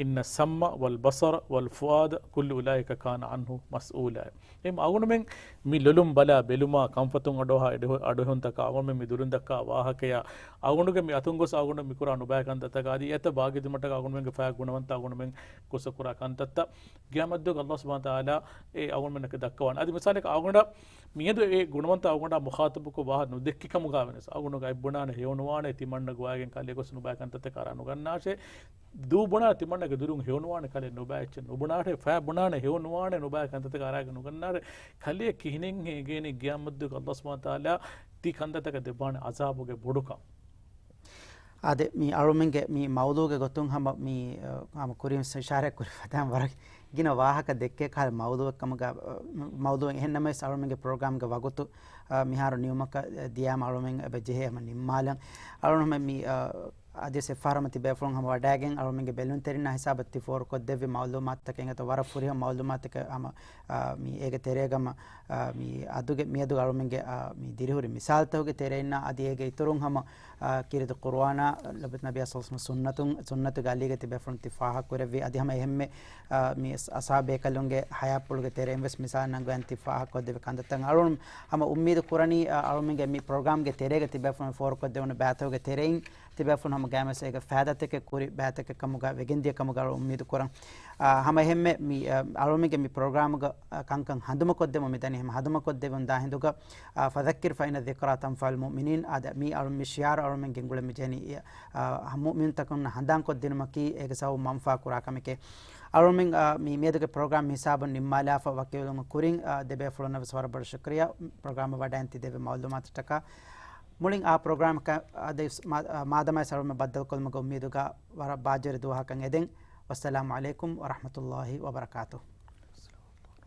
"إن السمع والبصر والفؤاد كل أولئك كان عنه مسؤولا." އެހެން އަޅުގަނޑުމެން މި ލޮލުން ބަލާ ބެލުމާ، ކަންފަތުން އަޑުއަހާ އެޑު-، އަޑުއެހުންތަކާ، އަޅުގަނޑުމެން މި ދުލުން ދައްކާ ވާހަކަޔާ، އަޅުގަނޑުގެ މި އަތުން ގޮސް އަޅުގަނޑު މިކުރާ ނުބައި ކަންތައްތަކާ އަދި އެތައް ބާގީ ދިމައްޓަކަށް އަޅުގަނޑުމެންގެ ފަޔާ ގުނަވަންތަ އަޅުގަނޑުމެން ގޮސް ކުރާ ކަންތައްތައް ގިޔާމަތްދުވަހު ﷲ ސުބްޙާނަހޫ ވަތަޢާލާ އެ އަޅުގަނޑުމެންނަކަށް ދައްކަވާނެ. އަދި މިސާލަކަށް އަޅުގަނޑަށް މިއަދު އެ ގުނަވަންތަ އަޅުގަނޑާ މުޚާޠަބުކޮށް ވާހަކަ ނުދެއްކި ކަމުގަ ވެސް އަޅުގަނޑު އަތް ބުނާނެ ހެޔޮނުވާނެ ތިމަންނަ ގޮވާގެން ކަލޭ ގޮސް ނުބައި ކަންތައްތަކަށް އަރާ ނުގަންނާށޭ. ދޫ ބުނާ ތިމަންނަގެ ދުލުން ހެޔޮނުވާނެ ކަލޭ ނުބައި އެއްޗެއް ނުބުނާށޭ. ފަޔާ ބުނާނެ ހެޔޮނުވާނެ ނުބައި ކަންތައްތަކަށް އަރާގެން ނުގަންނާށޭ. ކަލޭ ކިހިނެއްހޭ އެނގޭނީ ގިޔާމަތްދުވަހު ﷲ ސުބްޙާނަހޫ ވަތަޢާލާ ތި ކަންތައްތަކަށް ދެއްވާނެ ޢަޒާބުގެ ބޮޑުކަން. އާދެ، މި އަޅުމެންގެ މި މައުޟޫގެ ގޮތުން ހަމަ މި، އަ، ހަމަ ކުރިން އިޝާރާތް ކުރި ފަދައިން ވަރަށް ގިނަ ވާހަކަ ދެއްކޭ ކަހަލަ މައުޟޫއެއް ކަމުގަ، އަ، މައުޟޫއެއް. އެހެން ނަމަވެސް އަޅުމެންގެ ޕްރޮގްރާމްގެ ވަގުތު، އަ، މިހާރު ނިމުމަކަށް ދިޔާމަ އަޅުމެން އެބަ ޖެހޭ ހަމަ ނިންމާލަން. އަޅުން ހަމަ މި، އަ، އަދިވެސް އެއްފަހަރު ހަމަ ތިބޭފުޅުން ހަމަ ވަޑައިގެން އަޅުމެންގެ ބެލުންތެރިންނާ ހިސާބަށް ތި ފޯރުކޮށްދެއްވި މައުލޫމާތުތަކެއް އިނގޭތޯ ވަރަށް ފުރިހަމަ މައުލޫމާތުތަކެއް ހަމަ، އަ، މި އޭގެ ތެރޭގަ ހަމަ، އަ، މި އަދުގެ މިއަދު އަޅުމެންގެ، އަ، މި ދިރިހުރި މިސާލުތަކުގެ ތެރެއިންނާ އަދި އޭގެ އިތުރުން ހަމަ، އާ، ކީރިތި ޤުރުއާނާ، ލޮބުވެތި ނަބިއްޔާ ޞައްލަﷲު ޢަލައިހި ވަސައްލަމަ ސުންނަތުން، ސުންނަތުގެ އަލީގަ ތިބޭފުޅުން ތި ފާހަގަކުރެއްވި، އަދި ހަމަ އެހެންމެ، އާ، މި އަޞް-، އަޞްޙާބޭކަލުންގެ ޙަޔާތްޕުޅުގެ ތެރެއިން ވެސް މިސާލު ނަންގަވަން ތި ފާހަގަކޮށްދެއްވި ކަންތައްތައް އަޅުން ހަމަ އުއްމީދު ކުރަނީ، އާ، އަޅުމެންގެ މި ޕްރޮގްރާމްގެ ތެރޭގަ ތިބޭފުޅުން ފޯރުކޮށްދެވުނު ބައިތަކުގެ ތެރެއިން ތިބޭފުޅުން ހަމަ ގައިމުވެސް އޭގެ ފައިދާތަކެއް ކުރި ބައިތަކެއް ކަމުގަ ވެގެންދިޔަ ކަމުގަ އަޅުން އުއްމީދު ކުރަން. އާ، ހަމަ އެހެންމެ މި، އާ، އަޅުމެންގެ މި ޕްރޮގްރާމުގަ، އާ، ކަންކަން ހަނދުމަކޮށްދެމުން މިދަނީ ހަމަ ހަނދުމަކޮށްދެވުން ދާ ހިނދުގަ، އާ، فذكر فإن الذكرى تنفع المؤمنين. އާދެ، މި އަޅު-، މި ޝިޢާރު އަޅުމެން ގެންގުޅެން މި ޖެހެނީ، އާ، މުއުމިނުންތަކުންނަށް ހަނދާންކޮށްދިނުމަކީ، އޭގެ ސަބަބުން މަންފާ ކުރާ ކަމެކޭ. އަޅުމެން، އާ، މި މިއަދުގެ ޕްރޮގްރާމް ހިސާބުން ނިންމާލާފަ ވަކިވެލުމަށް ކުރިން، އާ، ދެބޭފުޅުންނަށް ވެސް ވަރަށް ބޮޑަށް ޝުކުރިއްޔާ، ޕްރޮގްރާމަށް ވަޑައިން ތި ދެއްވި މައުލޫމާތުތަކަށް. މުޅިން އާ ޕްރޮގްރާމަކަށް އަދި މާ-، އާ، މާދަމާ ސަރުމެ ބައްދަލުކޮށްލުމުގެ އުއްމީދުގަ ވަރަށް ބާއްޖަވެރި ދުވަހަކަށް އެދެން. ވައްސަލާމު ޢަލައިކުމް ވަރަޙްމަތުﷲި ވަބަރަކާތުހު.